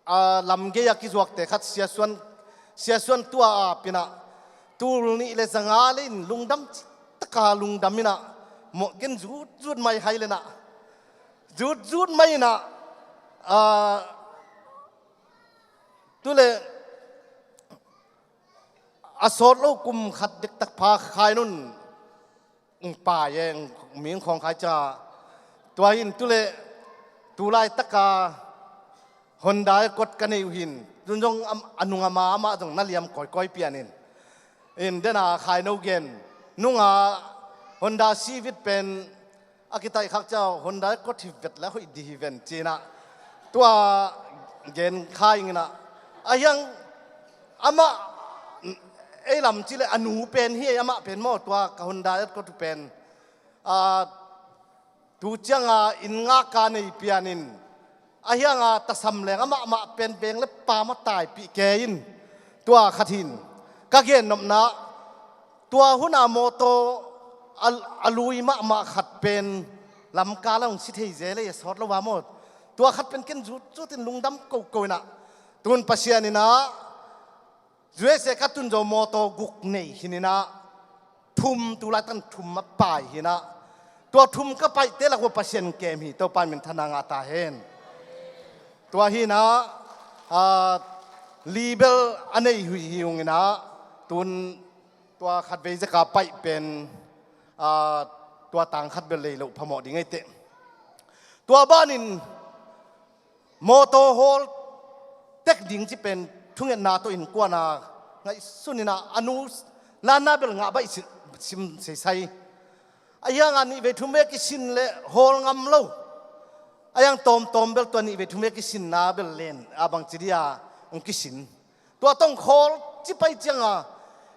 a, lamgei a kizuakte khat siasuan, siasuan tua a pinah tul nih le zanga le in lungdam taka lungdam inah, mawh ken zutzut mai hai lenah, zutzut mai inah, a, tule a sawt lo kum khat dektak pha khai nun, pai e, mi khawng khai ca. Tua hin tule tulai taka Honda kot ka nei uh hin, tun zong a nung ama amah zong na liam kawikawi pianin, in dena khai no gen nunga Honda Civic pen a kitaih khak ciau Honda kot hi vet la hoih di hi ven cinah, tua gen khai inginah, a hiang amah ei lam ci le a nu pen hi ei, amah pen maw tua ka Honda kot uh pen, a, tu cianga inn ngaka nei pianin, a hianga tasam leng amah mah pen veng le pam a taipih ke in, tua khat hin ka gen nopna, tua huna mawtaw a, a lui mahmah khat pen lamkal a hong si thei zel ei a sawt lo a maw, tua khat pen ken zutzutin lungdam koko inah, tun Pasian inah U S A ka tun zo mawtaw guk nei hi inah, thum tulaitan thum a pai hi inah, tua thum ka paihte lak uh Pasian kem hi. Topan minthanna ngah ta hen. Tua hi inah, a, li bel a nei huih hi ung inah, tun tua khatvei zeka paih pen, a, tua tang khat bel lei loh phamawh ding ei teh. Tua banin mawtaw hawl tek ding ci pen thungetna tawh innkuana ngaihsun inah, a nu lanna bel ngah baih sim seisai. A hianga nihvei thumvei kisin le hawl ngam lo. A hiang tawmtawm bel tua nihvei thumvei kisinna bel len a bangci dia hong kisin. Tua tawh khawl ci pai cianga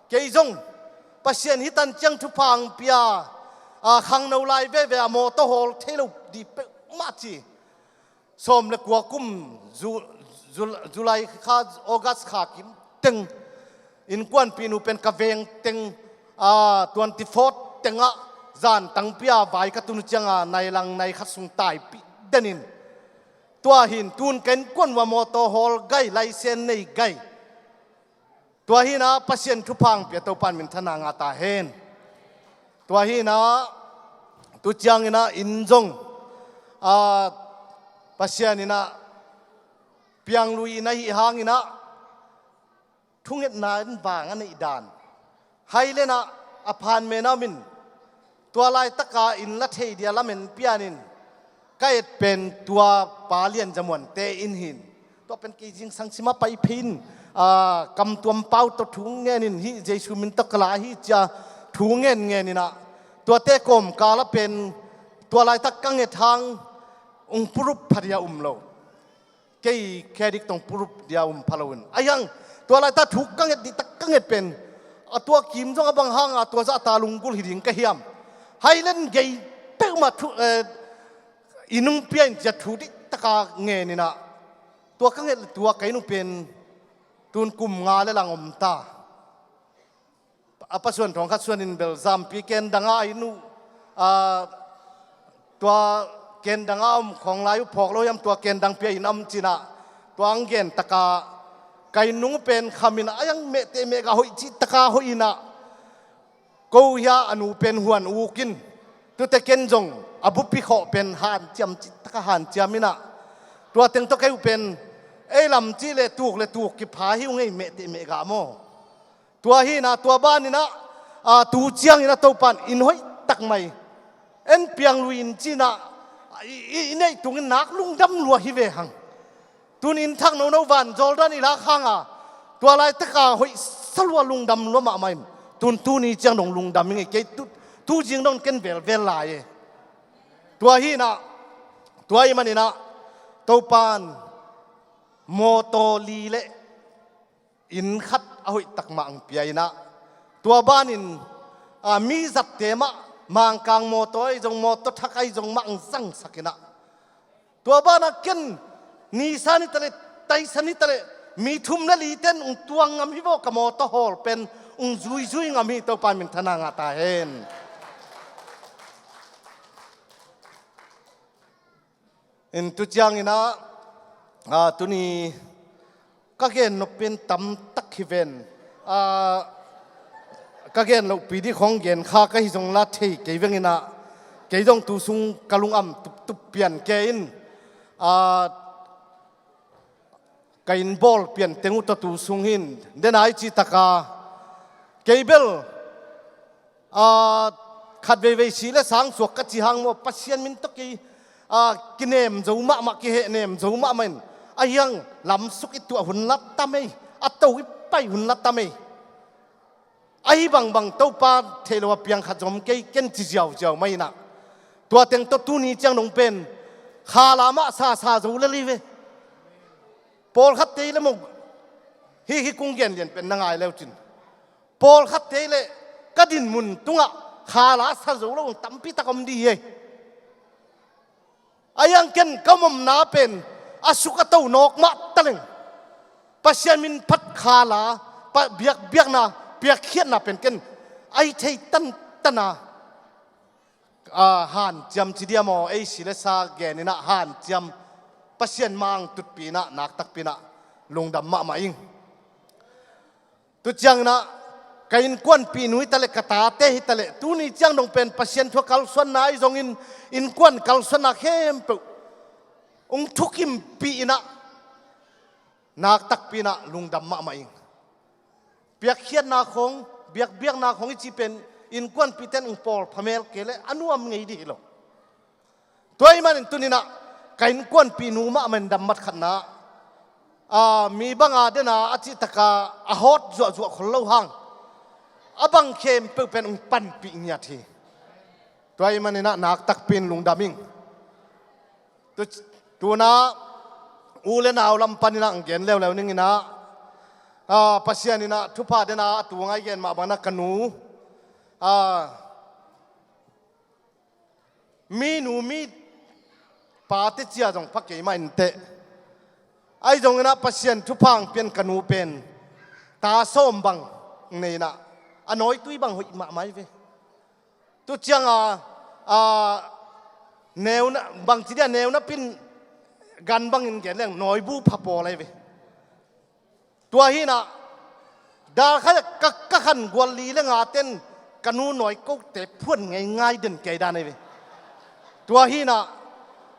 kei zong Pasian hi tan ciang thupha hong pia, a, khangno lai veve a mawtaw hawl thei lo di peuhmah ci. Sawm le kua kum Ju-, Ju-, July kha, August kha kim teng innkuanpih nu pen ka veng teng, a, twenty four tengah zan tangpi a vai ka tun uh cianga nai lang nai khat sung taipih denin, tua hin tun ka innkuan uh a mawtaw hawl gai, laisen nei gai. Tua hi inah Pasian thupha hong pia Topan minthanna ngah ta hen. Tua hi inah tu ciang inah inn zong, a, Pasian inah pianglui inn ahih hang inah thungetna in vang a neih dan hai lenah a phan mena om in, tua laitaka inn la thei dia lamen pianin ka et pen tua Pa Lian Za Muante inn hin. Tua pen kei zingsang cima pai phei in, a, kamtuam pau tawh thu ngenin hih Jesu min tawh ka la hi cia thu ngen ngen inah, tuate kawmkal a pen tua laitak ka nget hang ung purup pha dia um lo. Kei khedik tong purup dia um pha lo in. A hiang tua laita thu ka nget dihtak ka nget pen, a tua kim zong a bang hanga tua zahta lunggulh hi ding ka hiam? Hai len gei peuhmah thu, eh, i nungpia in cia thu dihtaka ngen inah, tua ka nget le tua ka inn uh pen tun kum nga le lang om ta. A pasuan thawng khat suanin bel zampi kendanga a inn uh, a, tua kendanga om khawng lai uh phawk lo hiam, tua kendang pia inn a om cinah, tua ang gentaka ka inn nung uh pen khamin a hiang mehteh mehgah hoih cihtaka hoih inah, ko hia a nu pen huan ukin, tute ken zong a bupi khawh pen hanciam cihtaka hanciam inah, tua teng tawh kei uh pen ei lam cih le tuk le tuk kipha hi uh ngei mehteh mehgah maw. Tua hi inah, tua ban inah, a, tu ciang inah Topan inn hoih tak mai en piang lui in cinah, i, i, i neih tungin nak lungdam lua hi ve hang. Tun inn thak nono van Jordan i lak hanga tua laitaka hoih salua lungdam lua mahmah in, tun tuni ciang dong lungdam i ngei kei tu, tu zing dong ken velvel lai e. Tua hi inah, tua i man inah, Topan mawtaw li le inn khat a hoih takmah ang pia inah, tua banin, a, mi zatte mah Mangkang mawtaw ahi zong, mawtaw thak ahi zong mah ang zangsak inah, tua banah ken Nissan hi taleh, Taisan hi taleh, mi thum le liten ung tuang ngam hi vaw, ka mawtaw hawl pen ung zuizui ngam hi. Topa minthanna ngah ta hen. In tu cianginah, a, tuni ka gen nop pen tamtak hi ven. A, ka gen lohpi dih khong gen kha ka hi zong la thei kei venginah, kei zong tu sung ka lungam tuptup pian ke in, a, ka inn bawl pian teng uh tawh tu sung hin dena i cih taka kei bel, a, khat veivei si le sang suak ka ci hang maw, Pasian min tawh kei, a, kinem zo mahmah, kihehnem zo mahmah in, a hiang lamsuk i tuah hun la tam ei, a to i pai hun la tam ei. Ahi bangbang Topa theih lo a piang khat zong om kei, ken ci ziauziau mah inah, tua teng tawh tuni ciang dong pen khala mah sasa zo lel hi ve. Pawlkhatte le maw, hih, hih kung gen lian pen na ngai leu cin, pawlkhatte le ka dinmun tungah khala sa zo lo tampi tak om dih hi ei. A hiang ken ka omna pen a suk a to nawk mah taleng, Pasian min phat khala, pa, biakbiakna, piakkhiatna pen ken a hi thei tantana, a, hanciam ci diam aw, ei si le sa gen inah hanciam, Pasian mang tutpi inah, naktakpi inah lungdam mahmah ing. Tu cianginah ka innkuanpihnu hi taleh, ka tate hi taleh, tuni ciang dong pen Pasian thu a kalsuanna ahi zongin, innkuan kalsuanna khempeuh ung thukimpih inah, naktakpi inah lungdam mahmah ing. Piakkhiatna khong, biakbiakna khong i cih pen innkuanpihte in ung pawlpha mel kei leh a nuam ngei dih hi lo. Tua ahih manin tuninah ka innkuanpihnu mahmah in dammat khatna, a, mi banga dena a cih taka a hawt zuahzuah khol lo hang, a bang khempeuh pen ung panpih ngiat hi. Tua ahih maninah naktakpi in lungdam ing. Tu, tuna u le nau lam paninah ang gen leuleu ninginah, a, Pasian inah thupha dena a tu ngai gen mah banah ka nu, a, mi nu mi pate cia zong pha kei mah inteh. Ahi zonginah Pasian thupha ang pian ka nu pen ta sawm bang nei inah, a nawitui bang hoih mahmah hi ve. Tu cianga, a, neuna, bangci dia neuna pin gan bangin gen leng nawibu pha pawl ahi ve. Tua hinah, dalkha ka, ka khan gual li le nga ten ka nu nawi kote phuan ngeingai den kei dan ahi ve. Tua hinah,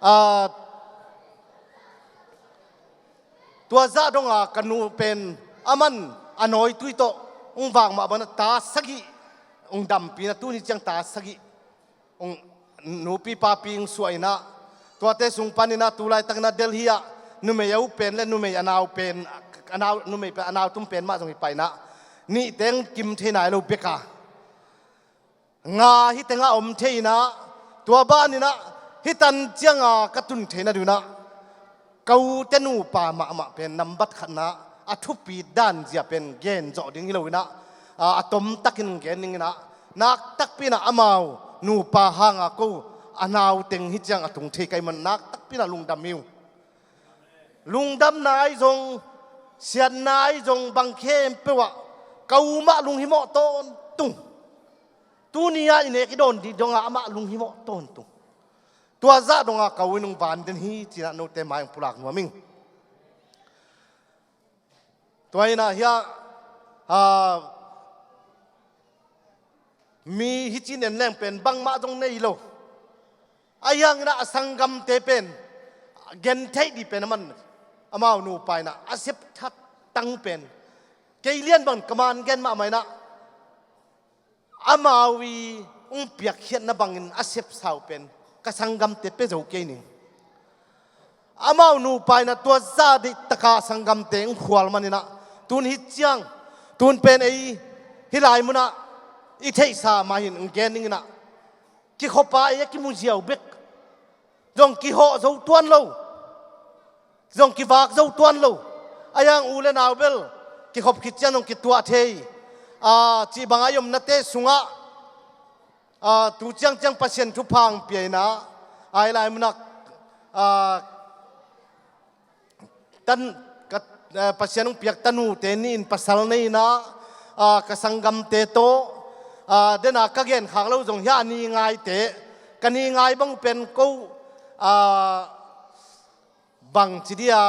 a, tua zah donga ka nu pen aman a nawitui tawh ung vak mah banah ta sagih ung dampina, tuni ciang ta sagih ung nupi papi ung suah inah, tuate sung paninah tu laitakinah Delhi ah numei a u pen le numei a nau pen, a nau, numei pen a nau tum pen mah zong hi painah, nih teng kim thei nai lo beka nga hi tengah om thei inah, tua baninah hi tan cianga ka tun theina dunah ka ute nupa mahmah pen nambat khatna a thupit dan zia pen gen zawh ding hi lo inah, a, a tomtakin gen ding inah, naktakpi inah amau nupa hanga ko a nau teng hi ciang a tung thei ka hih man naktakpi inah lungdam hi uh. Lungdamna ahi zong, siatna ahi zong, bang khempeuh ah ka u mah lunghimawh tawntung. Tuni-ah i nek i dawn dih dongah amah lunghimawh tawntung. Tua zah dongah ka u in ung van den hi cinah note mai ung pulak nuam ing. Tua inah hiah, a, mi hi cin en leng pen bangmah zong nei lo. Ahi hanginah a sanggamte pen gen theih dih pen aman amau nupa inah a septhat tang pen kei lian bang ka man gen mahmah inah, amau i ung piakkhiatna bangin a sepsau pen ka sanggamte pia zo kei ning. Amau nupa inah tua zah dih taka sanggamte ung khual maninah tun hi ciang, tun pen ei hih lai munah i theihsa mah hin ung gen ninginah, kikhawpa ei a kimu ziau bek zong kihawh zo tuan lo. zong kivak zo tuan lo. A hiang u le nau bel kikhop khit ciang zong kituah thei. A, cih bangah i omnate sungah, a, tu ciangciang Pasian thupha hong pia inah, a, i lai munah, a, tan, ka, a, Pasian hong piak tanute nih in pasal nei inah, a, ka sanggamte tawh, a, dena ka genkhak lo zong hiah a ni ngaite, ka ni ngai bang pen ko, a, bang ci dia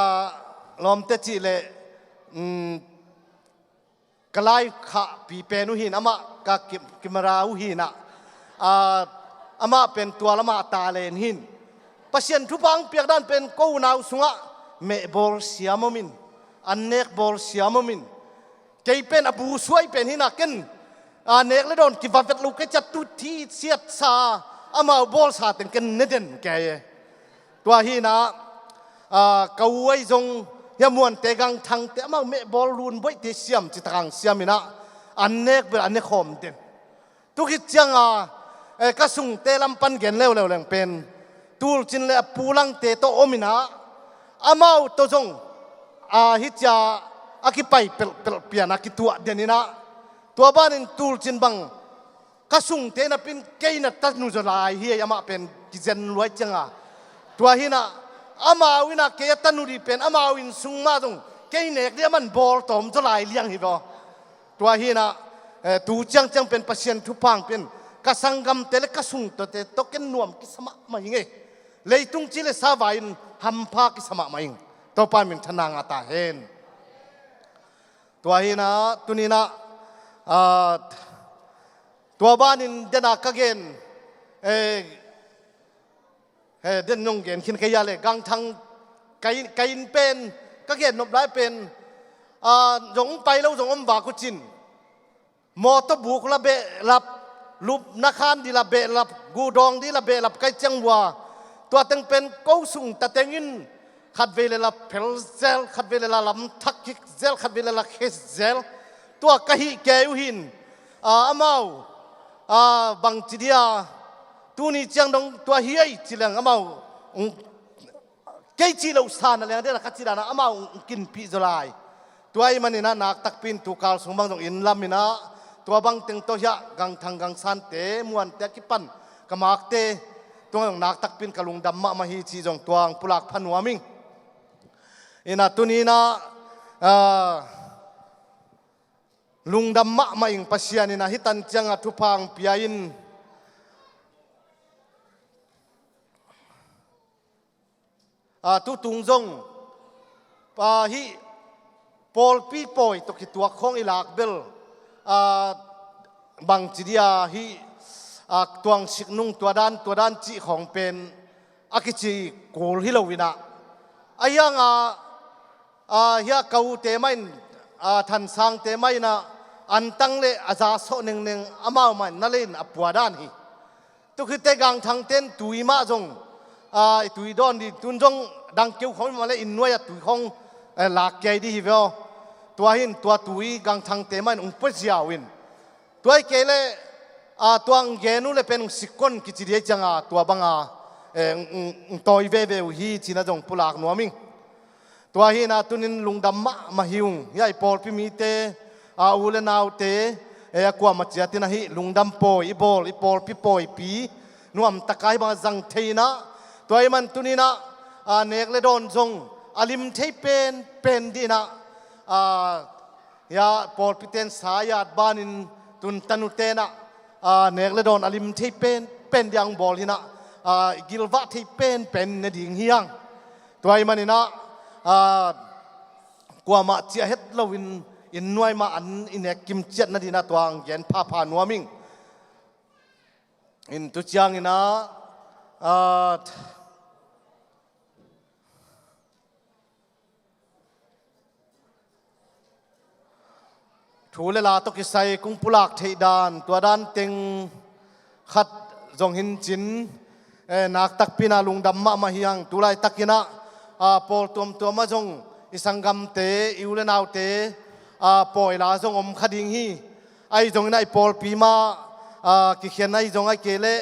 lawmte cih leh, um, ka lai khahpi pen uh hi in, amah ka ki-, kimara uh hi inah, a, amah pen tua lamah a talent hi in. Pasian thupha hong piak dan pen ko unau sungah mehbawl siam om in, annek bawl siam om in. Kei pen a bu suai pen hi inah ken, a, nek le dawn kiva vet lo kei ciat tu thi siatsa, amau bawlsa teng ken ne den kei e. Tua hi inah, a, ka u ahi zong, hia Muante, Gangthangte, amau mehbawl lunbuaihte siam citak hong siam inah, annek bel a ne khawm den. Tu khit cianga, eh, ka sungte lam pan gen leuleu leng pen, Tulcin le a pulangte tawh om inah, amau tawh zong, a, hi cia a kipai pelhpelh pian a kituah den inah, tua banin Tulcin bang ka sungte napin kei na tanu zaw lai hi ei, amah pen kizen luai cianga. Tua hi inah, amau inah kei a tanu dih pen amau inn sung mah zong kei nek dih a man bawl tawm zaw lai liang hi vaw. Tua hi inah, eh, tu ciangciang pen Pasian thupha hong pia in, ka sanggamte le ka sungtawte tawh ken nuam kisa mahmah hi ing ei. Leitung ci le sa vai-in hampha kisa mahmah ing. Topa minthanna ngah ta hen. Tua hi inah, tuni inah, ah, tua banin dena ka gen, eh, he, den nong gen khin kei a le, Gangthang ka inn, ka inn pen, ka gen nop lai pen, a, zong pai lo zong om vak uh cin. Mawtaw buk la behlap, lupna khan dih la behlap, guhdawng dih la behlap ka hih ciang uh a. Tua teng pen ko sung ta teng in, khatvei le la phel zel, khatvei le la lamthak kik zel, khatvei le la khe zel. Tua ka hih kei uh hi in, a, amau, a, bang ci dia, tuni ciang dong tua hi ei ci leng amau, um, kei cih loh sa na leng dena ka cih dana amau hong kinpih zaw lai. Tua ahih maninah naktakpi in tukal sung bang zong inn lam inah tua bang teng tawh hiah Gangthang Gangsante Muante a kipan ka makte tung zong naktakpi in ka lungdam mahmah hi cih zong tua hong pulak pha nuam ing. Inah tuni inah, ah, lungdam mahmah ing. Pasian inah hih tan ciangah thupha hong pia in, a, tutung zong, a, hih pawlpi pawi tawh kituak khawng i lak bel, a, bang ci dia hih, a, tuang sik nung tua dan, tua dan cih khawng pen a kici kul hi lo inah. A hiangah, a, hiah ka ute mah in, a, Thansangte mah inah antang le a za sawh nengneng amau mah in na le in a pua dan hi. Tu khit teh Gangthangte in tui mah zong, a, i tui dawn dih, tun zong dang keu khawng mah le inn nuai a tui khawng, eh, lak kiai dih hi ve aw. Tua hi in tua tui Gangthangte mah in hong pua ziau in. Tua hi kei leh, a, tua hong gen uh le pen hong sik kon kici dih ciangah tua banga, eh, hong, hong, hong tawi veve uh hi ci-in ah zong pulak nuam ing. Tua hi inah tuni in lungdam mahmah hi ung. Hiah i pawlpi mite, a, u le naute, eh, a kuamah ciat inah hih lungdam pawi i bawl, i pawlpi pawipi nuamtak a hih bangah zang thei inah. Tua ahih man tuni inah, a, nek le dawn zong a lim thei penpen dih inah, a, hiah pawlpite in sa a yat banin tun tanute inah, a, nek le dawn a lim thei penpen dih a hong bawl hi inah, a, i gilvah thei penpen ne ding hi hang. Tua ahih man inah, a, kuamah ciah het loin inn nuai mah an i nek kim ciat nading inah tua hong gen phapha nuam ing. In tu ciang inah, a, thu le la tawh kisai kong pulak theih dan, tua dan teng khat zong hi in cin, eh, naktakpi inah lungdam mahmah hi hang. Tu laitak inah, a, pawl tuamtuam ah zong i sanggamte, i u le naute, a, pawi la zong om kha ding hi. Ahi zong inah i pawlpi mah, a, kikhen ahi zong ahih kei leh,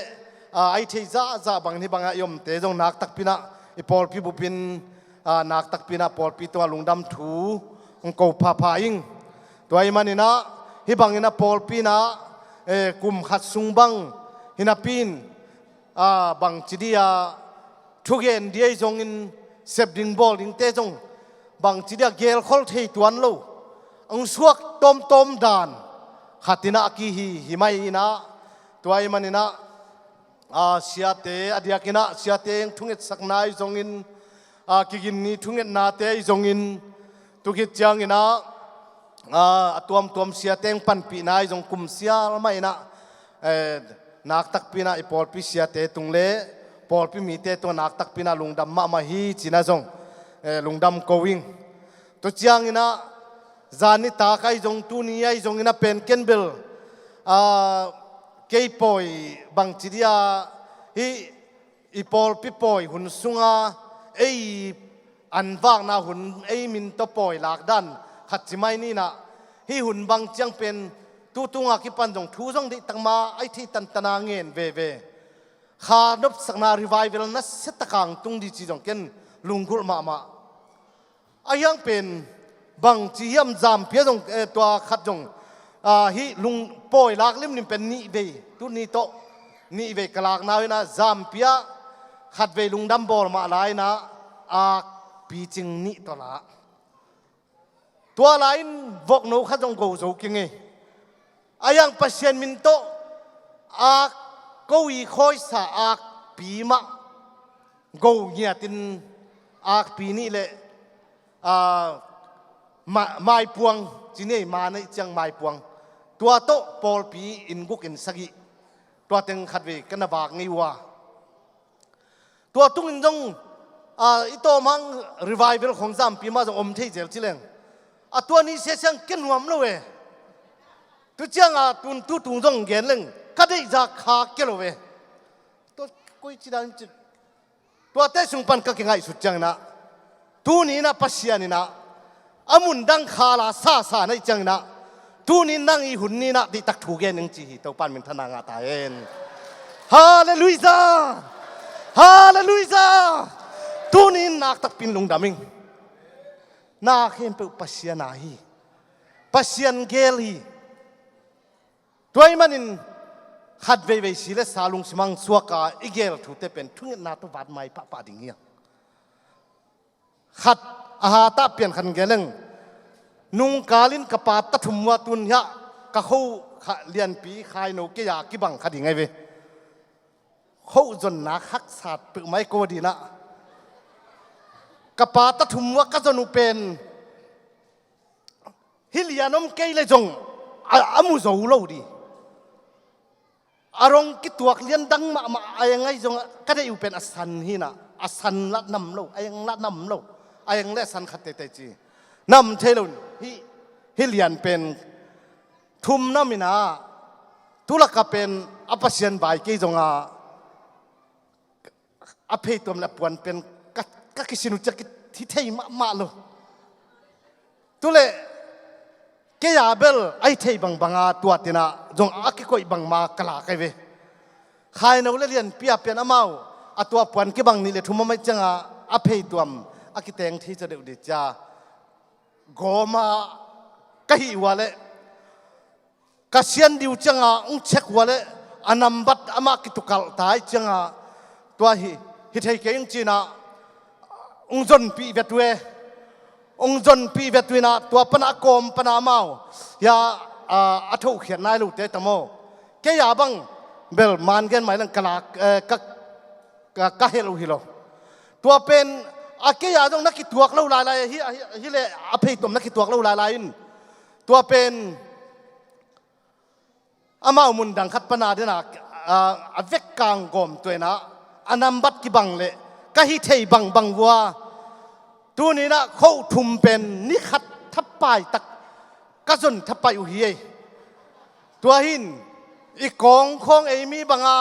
a, a i theih zahzah bangin hih bangah i omte zong naktakpi inah i pawlpi bupin, a, nak takpi in ah pawlpi tungah lungdam thu hong ko phapha ing. Tua ahih manin ah hih bangin ah pawlpi in ah, eh, kum khat sung bang hi napi in, a, bangci dih a thugen dih ahi zongin, sep ding bawl dingte zong bangci dih a gelkhol thei tuan lo, hong suak tawmtawm dan khat in ah a kihi hi mai in ah, tua ahih manin ah, a, siate, a diakin ah siate hong thungetsakna ahi zongin, a, kigin ni thungetnate ahi zongin, tu khit ciangin ah, a, a tuamtuam siate hong panpihna ahi zong kum sial mah in ah, eh, nak takpi in ah i pawlpi siate tung le pawlpi mite tungah nak takpi in ah lungdam mahmah hi ci-in ah zong, eh, lungdam ko ing. Tu ciangin ah zan nitak ahi zong, tuni ahi zongin ah pen ken bel, a, kei pawi bangci dih a, hih i pawlpi pawi hun sunga ei anvakna hun, ei min tawh pawi lakdan khat ci mai ni in ah, hih hun bang ciang pen tu tunga kipan zong thu zong deihtak mah a i theih tantana ngen veve. Kha nopsakna revival nasia taka hong tung ding ci zong ken lunggulh mahmah. A hiang pen bangci hiam, zampia zong, eh, tua khat zong, ah, hih lung pawi lak limlim pen nih vei, tuni tawh nih vei ka lakna uh in ah, zampia khatvei lungdam bawl mah lai in ah, ak picing nih tawh la. Tua lai-in vokno khat zong go zo keng e. A hiang Pasian min tawh ak, ko i khawisa akpi mah go ngiatin, akpi nih le, a, ma-, maipuang ci ni, ma neih ciang maipuang, tua tawh pawlpi inn guk inn sagih, tua teng khatvei ka na vak ngei uh a. Tua tungin zong, a, i tawm hang revival khong zampia mah zong om thei zel ci leng, a tua ni sia siang kia nuam lo e. Tu ciang a tun tu tung zong gen leng ka deih zah kha kia lo e. Tua koi ci dan ci, tuate sung pan ka kingaihsut ciangin ah, tuni in ah Pasian in ah a mun dang khala sasa na hih ciangin ah, tuni in nang i hun ni in ah deihtak thu gen ning ci hi. Topa in minthanna ngah ta hen. Halleluiah! Halleluiah! Tuni in nak takpi in lungdam ing. Na khempeuh Pasian a hi. Pasian gel hi. Tua ahih manin khat veivei si le sa lungsim hang suak a i gel thute pen thungetna tawh vat mai pahpah ding hi hang. Khat, a hatah pian khat gen leng, nungkal in ka pa ta thum uh a tun hiah ka kho kha lianpi khaino kei a kibang kha ding ahi ve. Kho zon nak haksat peuhmah i ko ding ah, ka pa ta thum uh a ka zon uh pen hih lian om kei le zong a, a mu zo lo ding. A rong kituak lian dang mahmah a eng ahi zong ah ka deih uh pen a san hi in ah, a san lah nam lo, a eng lah nam lo, a eng le a san khat teitei ci. Nam thei lo, hih, hih lian pen thum nam in ah, tu lak ah pen a Pasian vai kei zong ah, a pheituam le a puan pen ka, ka kisin uh ciang kithei mahmah lo. Tu le kei a bel a hi thei bangbang a tua teng ah zong a kikoih bangmah ka lak ahi ve. Khaino le lianpi a pen amau a tua puan kibang nih le thum a mai ciang ah a pheituam a kiteng thei zaw deuh ding ci a gawm a ka hih uh a le ka sian ding uh ciang ah hong check uh a le a nambat amah kitukalh ta ahih ciang ah tua hi, hi thei kei ing ci in ah hong zonpih vet uh e. Hong zonpih vet uh in ah tua pan ah a kawm pan ah amau hiah, a, a thohkhiat nai lote ta maw. Kei a bang bel man gen mai leng ka lak, eh, ka, ka, ka helh uh hi lo. Tua pen a kei a zong na kituak lo lailai hi, hi, hi le a pheituam na kituak lo lailai in tua pen amau mun dang khat pan a den a, a, a vek kang gawm tua in ah a nambat kibang le ka hi thei bangbang uh a, tuni in ah kho thum pen ni khat thapai tak ka zon thapai uh hi ei. Tua hi in i kawng khawng ei mi bang a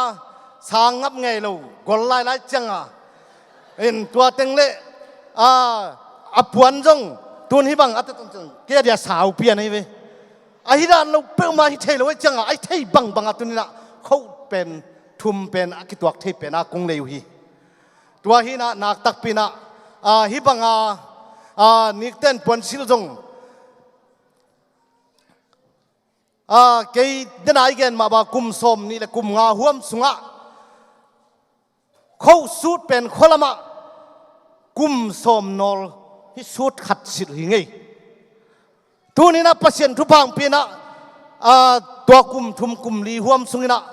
sang ngap ngei lo gol lailai ciang a, in tua teng le, a, a puan zong tun hi bang a ta tong ciang kei a dia sau pian ahi ve. A hi dan lo peuhmah hi thei lo ahih ciang a, a hi thei bangbang a tuni in ah kho pen thum pen a kituak thei pen a kong lei uh hi. Tua hi in ah nak takpi in ah Aa, hih banga, aa, nikten puansilh zong, aa, kei dena i gen mah bang kum sawm nih le kum nga huam sungah khohsut pen khualamah kum sawm nawl hih sut khat silh hi ngei. Tuninah Pasian thupha hong pianah, aa, tua kum thum kum li huam sunginah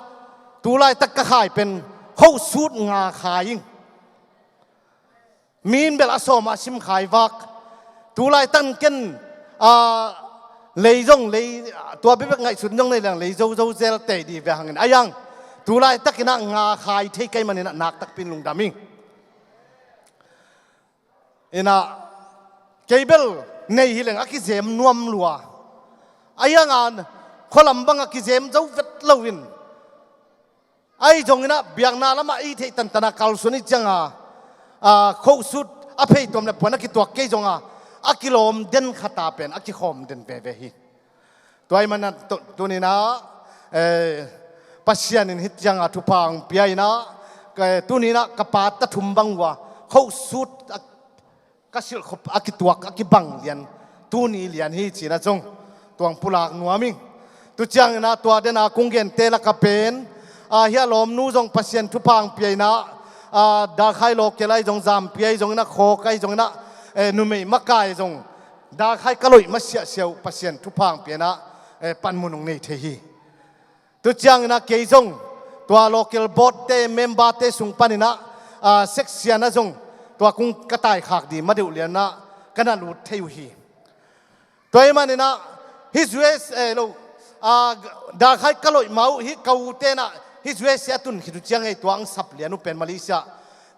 tulaitak ka khai pen khohsut nga khai ing. Mi in bel a sawm a sim khai vak. Tulaitak ken, aa, lei zong lei, tua bekbek ngaihsut zong nei leng lei zozo zel tei di ve hangin a yang. Tulaitakinah nga khai thei kei maninah naktakpi in lungdam ing. Inah kei bel nei hi leng a kizem nuam lua. A yang a khualam bang a kizem zo vet loin. Ahi zonginah biakna lamah i theih tantana kalsuan i cianga, aa, khohsut a pheitom le puan a kituak kei zonga a kilawm den khata pen a kikhawm den veve hi. Tua i manah tu-, tuninah, eh, Pasian in hih cianga thupha hong pia inah, ka, tuninah ka pa ta thum bang uh a khohsut a ka silhkhop a kituak a kibang lian, tuni lian hi cinah zong tuang pulak nuam ing. Tu cianginah tua dena kong gente laka pen, aa, hia lawmnu zong Pasian thupha hong pia inah, aa, Dalkhai local ahi zong, Zampia ahi zonginah, Khawk ahi zonginah, eh, numei makai zong Dalkhai ka loih masiahsiah uh Pasian thupha hong pia inah, eh, panmun hong nei thei hi. Tu cianginah kei zong tua local board te, member te sung paninah, aa, section ah zong tua kong ka taikhak di madeuh lianah ka na lut thei uh hi. Tua i maninah hih U S A lo, aa, Dalkhai ka loih ma uh hih ka u tenah hih U S A a tun khit uh ciang ei tua ang sap lian uh pen Malaysia.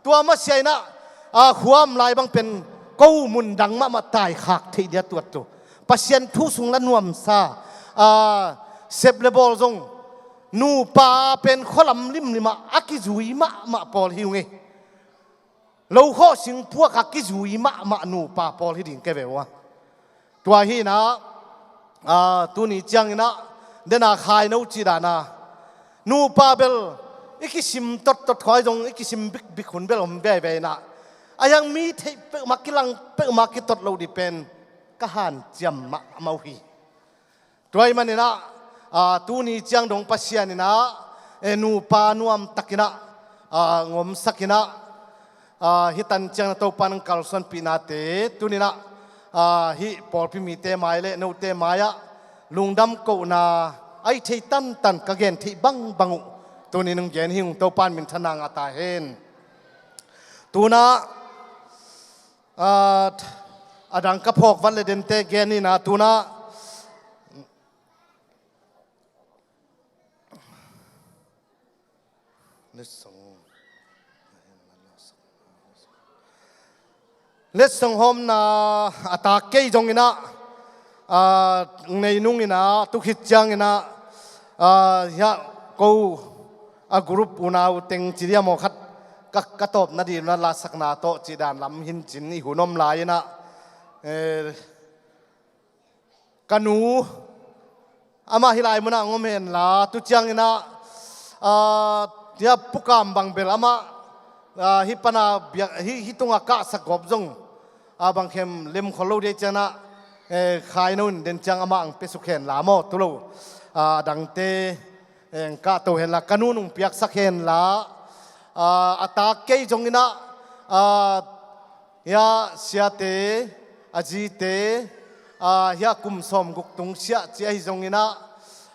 Tua masiah inah, aa, khuam lai bang pen ko mundang mahmah taikhak theih dia tuat uh. Pasian thu sung la nuamsa, aa, sep le bawl zong nupa pen khualam limlimah a kizui mahmah pawl hi ung ei. Lokhawh singpuak a kizui mahmah nupa pawl hi ding kei ve ua. Tua hinah, aa, tuni cianginah dena khaino cih dana nupa bel i kisim tottot khawh ahi zong i kisim bikbik hun bel om veve inah a yang mi theih peuhmah kilang peuhmah kitot loh dih pen ka hanciam mahmah uh hi. Tua i maninah, aa, tuni ciang dong Pasian inah, eh, nupa nuamtakinah, aa, ngomsakinah, aa, hih tan ciang na Topa nang kalsuanpihnate tuninah, aa, hih pawlpi mite mai le note mai-ah lungdam kohna a i thei tantan ka gen theih bangbang uh tuni nung gen hi ung. Topa in minthanna ngah ta hen. Tunah, aa, a dang ka phawk vat le dente gen inah tunah letsong, letsong hawmna a tak kei zonginah, aa, nei nunginah tukhit cianginah, aa, hiah ko a group unau teng ci dia maw khat ka, ka tawpna dinah lasakna tawh cih dan lam hin cin i hun om lai inah, eh, ka nu amah hih lai munah ngom henla tu cianginah, aa, tia pukam bang bel amah, aa, hih pana biak, hih, hih tunga kahsak gawp zong, aa, bangkhem lemkhol lo dei cianah, eh, khaino in den ciang amah ang pesuk henla maw tu lo, aa, dangte, eh, ang kahto henla ka nu nung piaksak henla, aa, a tak kei zonginah, aa, hiah siate, a zite, aa, hiah kum sawm guk tung siah ci ahi zonginah,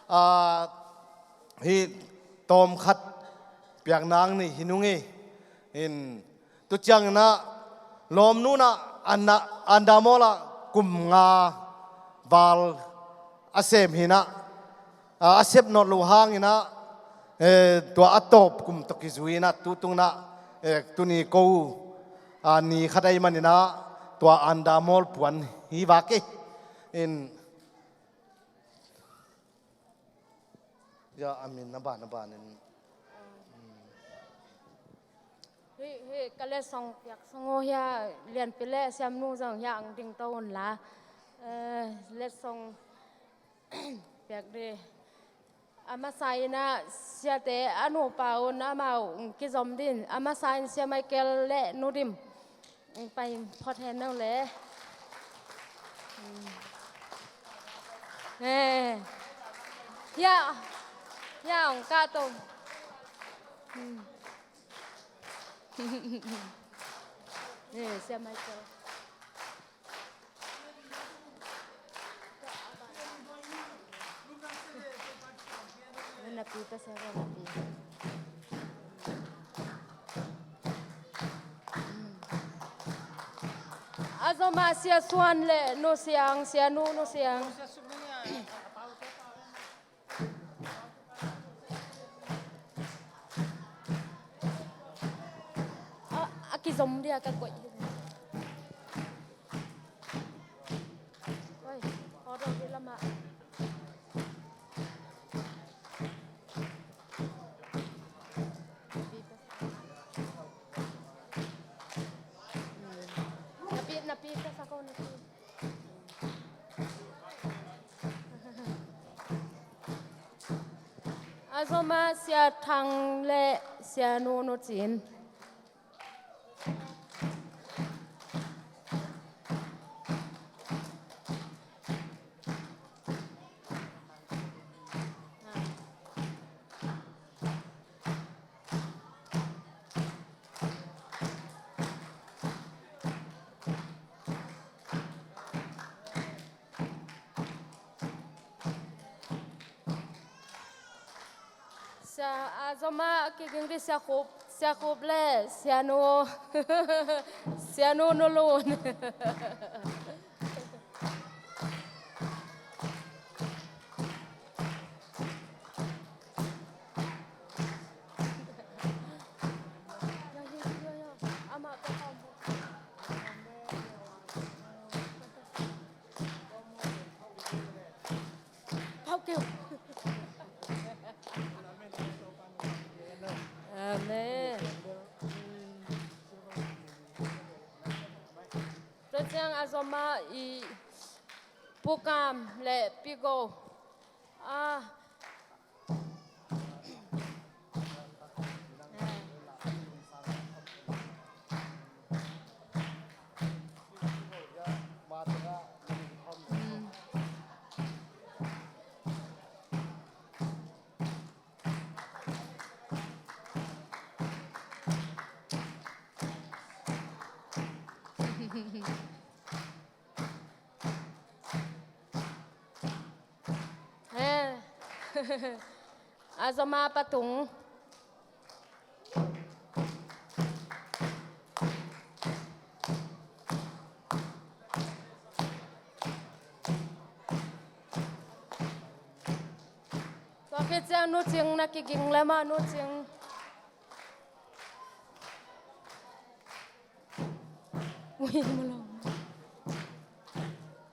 aa, hih tawmkhat piakna ang nei hi nung ei. In tu cianginah lawmnunah Anda, Andamawlah kum nga val a sem hinah, a, a sep nawt loh hanginah, eh, tua a tawp kum tawh kizui inah tutunginah, eh, tuni ko, a, ni khat ahi maninah tua Andamawl puan hi vak ei. In, ya, a min a ban a banin. Hih, hih ka letsong piak sung uh hiah Lianpi le Siamnu zong hiah ang dingto unla. Eh, letsong piak dih. A masa inah siate a nupa un amau kizom din. A masa in Sia Michael le Nu Dim. Ong pai phot hen no le. Hmm. Eh. Ya. Ya ong ka to. Hmm. Eh, sia mai ko. Napi pasa ko napi. A zom ah Sia Suan le Nu Siang, Sia Nu, Nu Siang. A, a kizom dia ka koih. Oi, order di lama. Napi, napi ka sa ko napi. A zom ah Sia Thang le Sia Nu, Nu Cin. Sia, a zom ah kiging di Sia Khup, Sia Khup le Sia Nu. Sia Nu, Nu Lun. Pau keu. Amen. Tua ciang a zom ah i Pu Kam le Pi Go. Ah. Eh. A zom ah Pa Tung. Tua khit ciang Nu Cing na kiging le mah, Nu Cing. Ui, mu lo.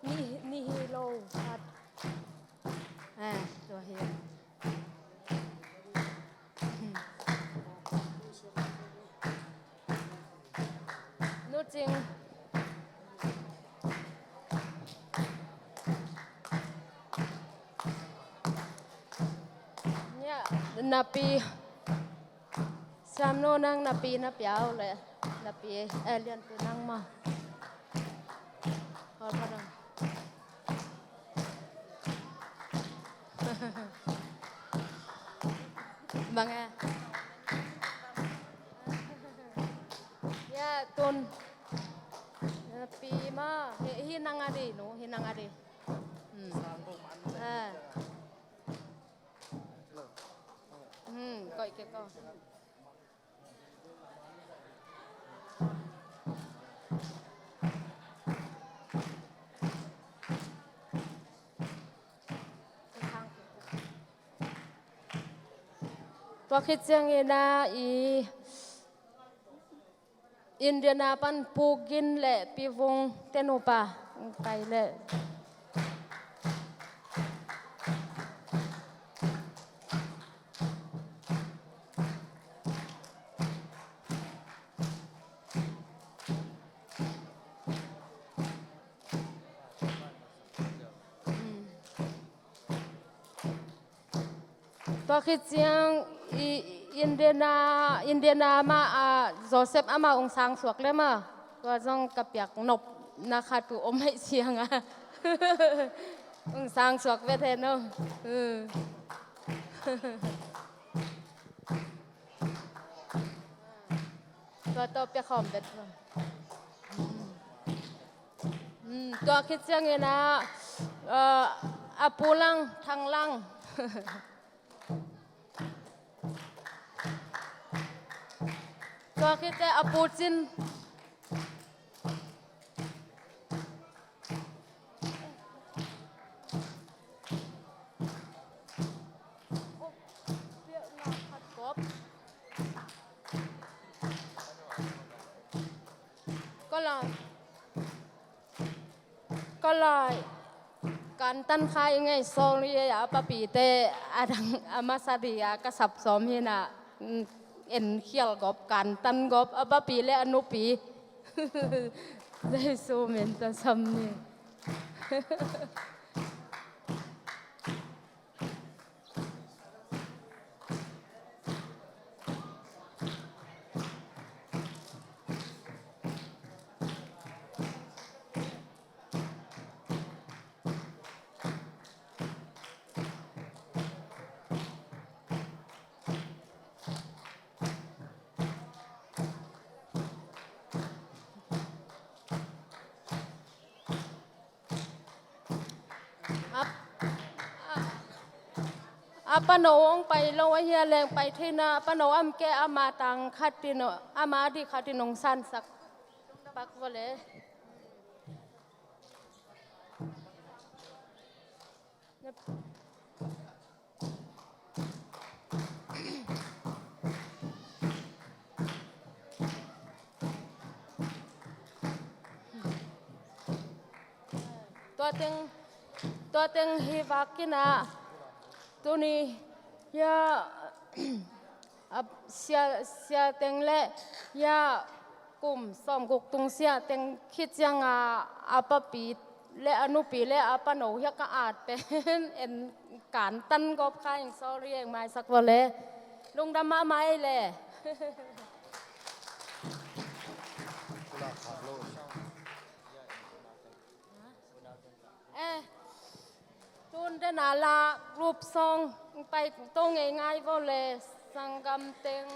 Ni, ni hi lo, khat. Eh, tua hi. Nu Cing. Nia, napi. Siam no nang napi na piau le. Napi, eh, Lian Pi nang ma. Hol pa dong. Bang eh. Ya, tun. Napi ma. Hi, hi nang adi, no, hi nang adi. Hmm. Ah. Hmm, koih kei ko. Tua khit ciangin ah i Indiana pan Pu Gin le Pi Vung te nupa pai le. Tua khit ciang i Indiana, Indiana mah ah Joseph amah ong sang suak le mah. Tua zong ka piak nopna khat uh om aih cianga. Ung sang suak vet hen aw. Tua tawh pia khawm vet. Tua khit ciangin ah, a, a pu lang, thang lang. Tua khit ciang a pu cin. Ka lai, ka lai, kantan khai ngei sawng ri a papite a dang a masa di a ka sap sawm hi na, en khial gop, kantan gop a papi le a nupi. Jesu min ta sam ni. A, a, a pano hong pai lo ahia leng pai theihna a pano am ke ama tang khatin, ama di khatin hong sansak pak vole. Tua teng, tua teng hi vakin ah tuni hia, a, sia, sia teng le hia kum sawmguk tung sia teng khit cianga a papi le a nupi le a pano hia ka at pen en kantan gop kha ing, sorry eng maisak vole. Lungdam mahmah ei le. Eh, tun dena la group song pai to ngei ngai vole sanggam teng.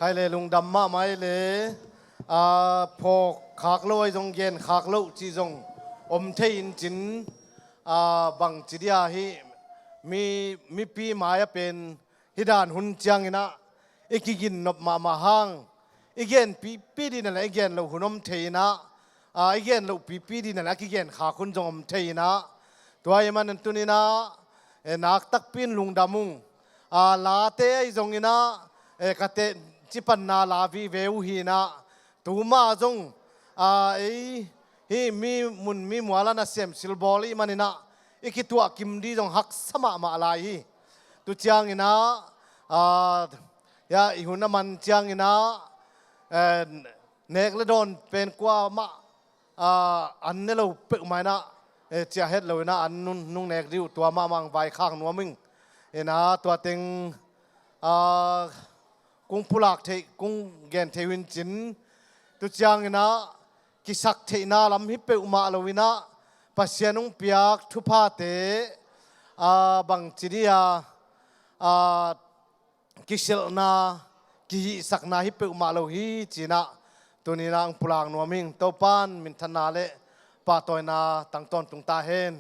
Ai le lungdam mahmah ai le, aa, phawk khak lo ai zong gen khak lo cih zong om thei in cin, aa, bang ci dia hi mi, mipi mai a pen hi dan hun ciangin ah i kiginnop mahmah hang i gen pipi dih na le i gen loh hun om thei in ah, aa, i gen loh pipi dih na le a kigen khak hun zong om thei in ah, tua i man an tun in ah, e, nak takpi in lungdam ung. Aa, late ai zong in ah, e, ka teh cipanna la vive uh hi in ah, tuma zong, aa, ei hi mi mun mi mual a nasem silbawl i man in ah i kituah kim dih zong haksa mahmah lai hi. Tu ciangin ah, aa, ya, i hun a man ciangin ah, e, nek le dawn pen kuamah, aa, an ne lo peuhmah in ah, e, ciah het lo in ah an nung, nung nek dih uh, tua mahmah hong vaikhak nuam ing. In ah tua teng, aa, kong pulak theih, kong gen theih uh in cin, tu ciangin ah kisak theihna lam hi peuhmah lo in ah Pasian hong piak thuphate, aa, bang ci dia, aa, kisilhna, kihihsakna hi peuhmah lo hi ci in ah tuni in ah hong pulak nuam ing. Topan minthanna le pahtawina tang tawntung ta hen.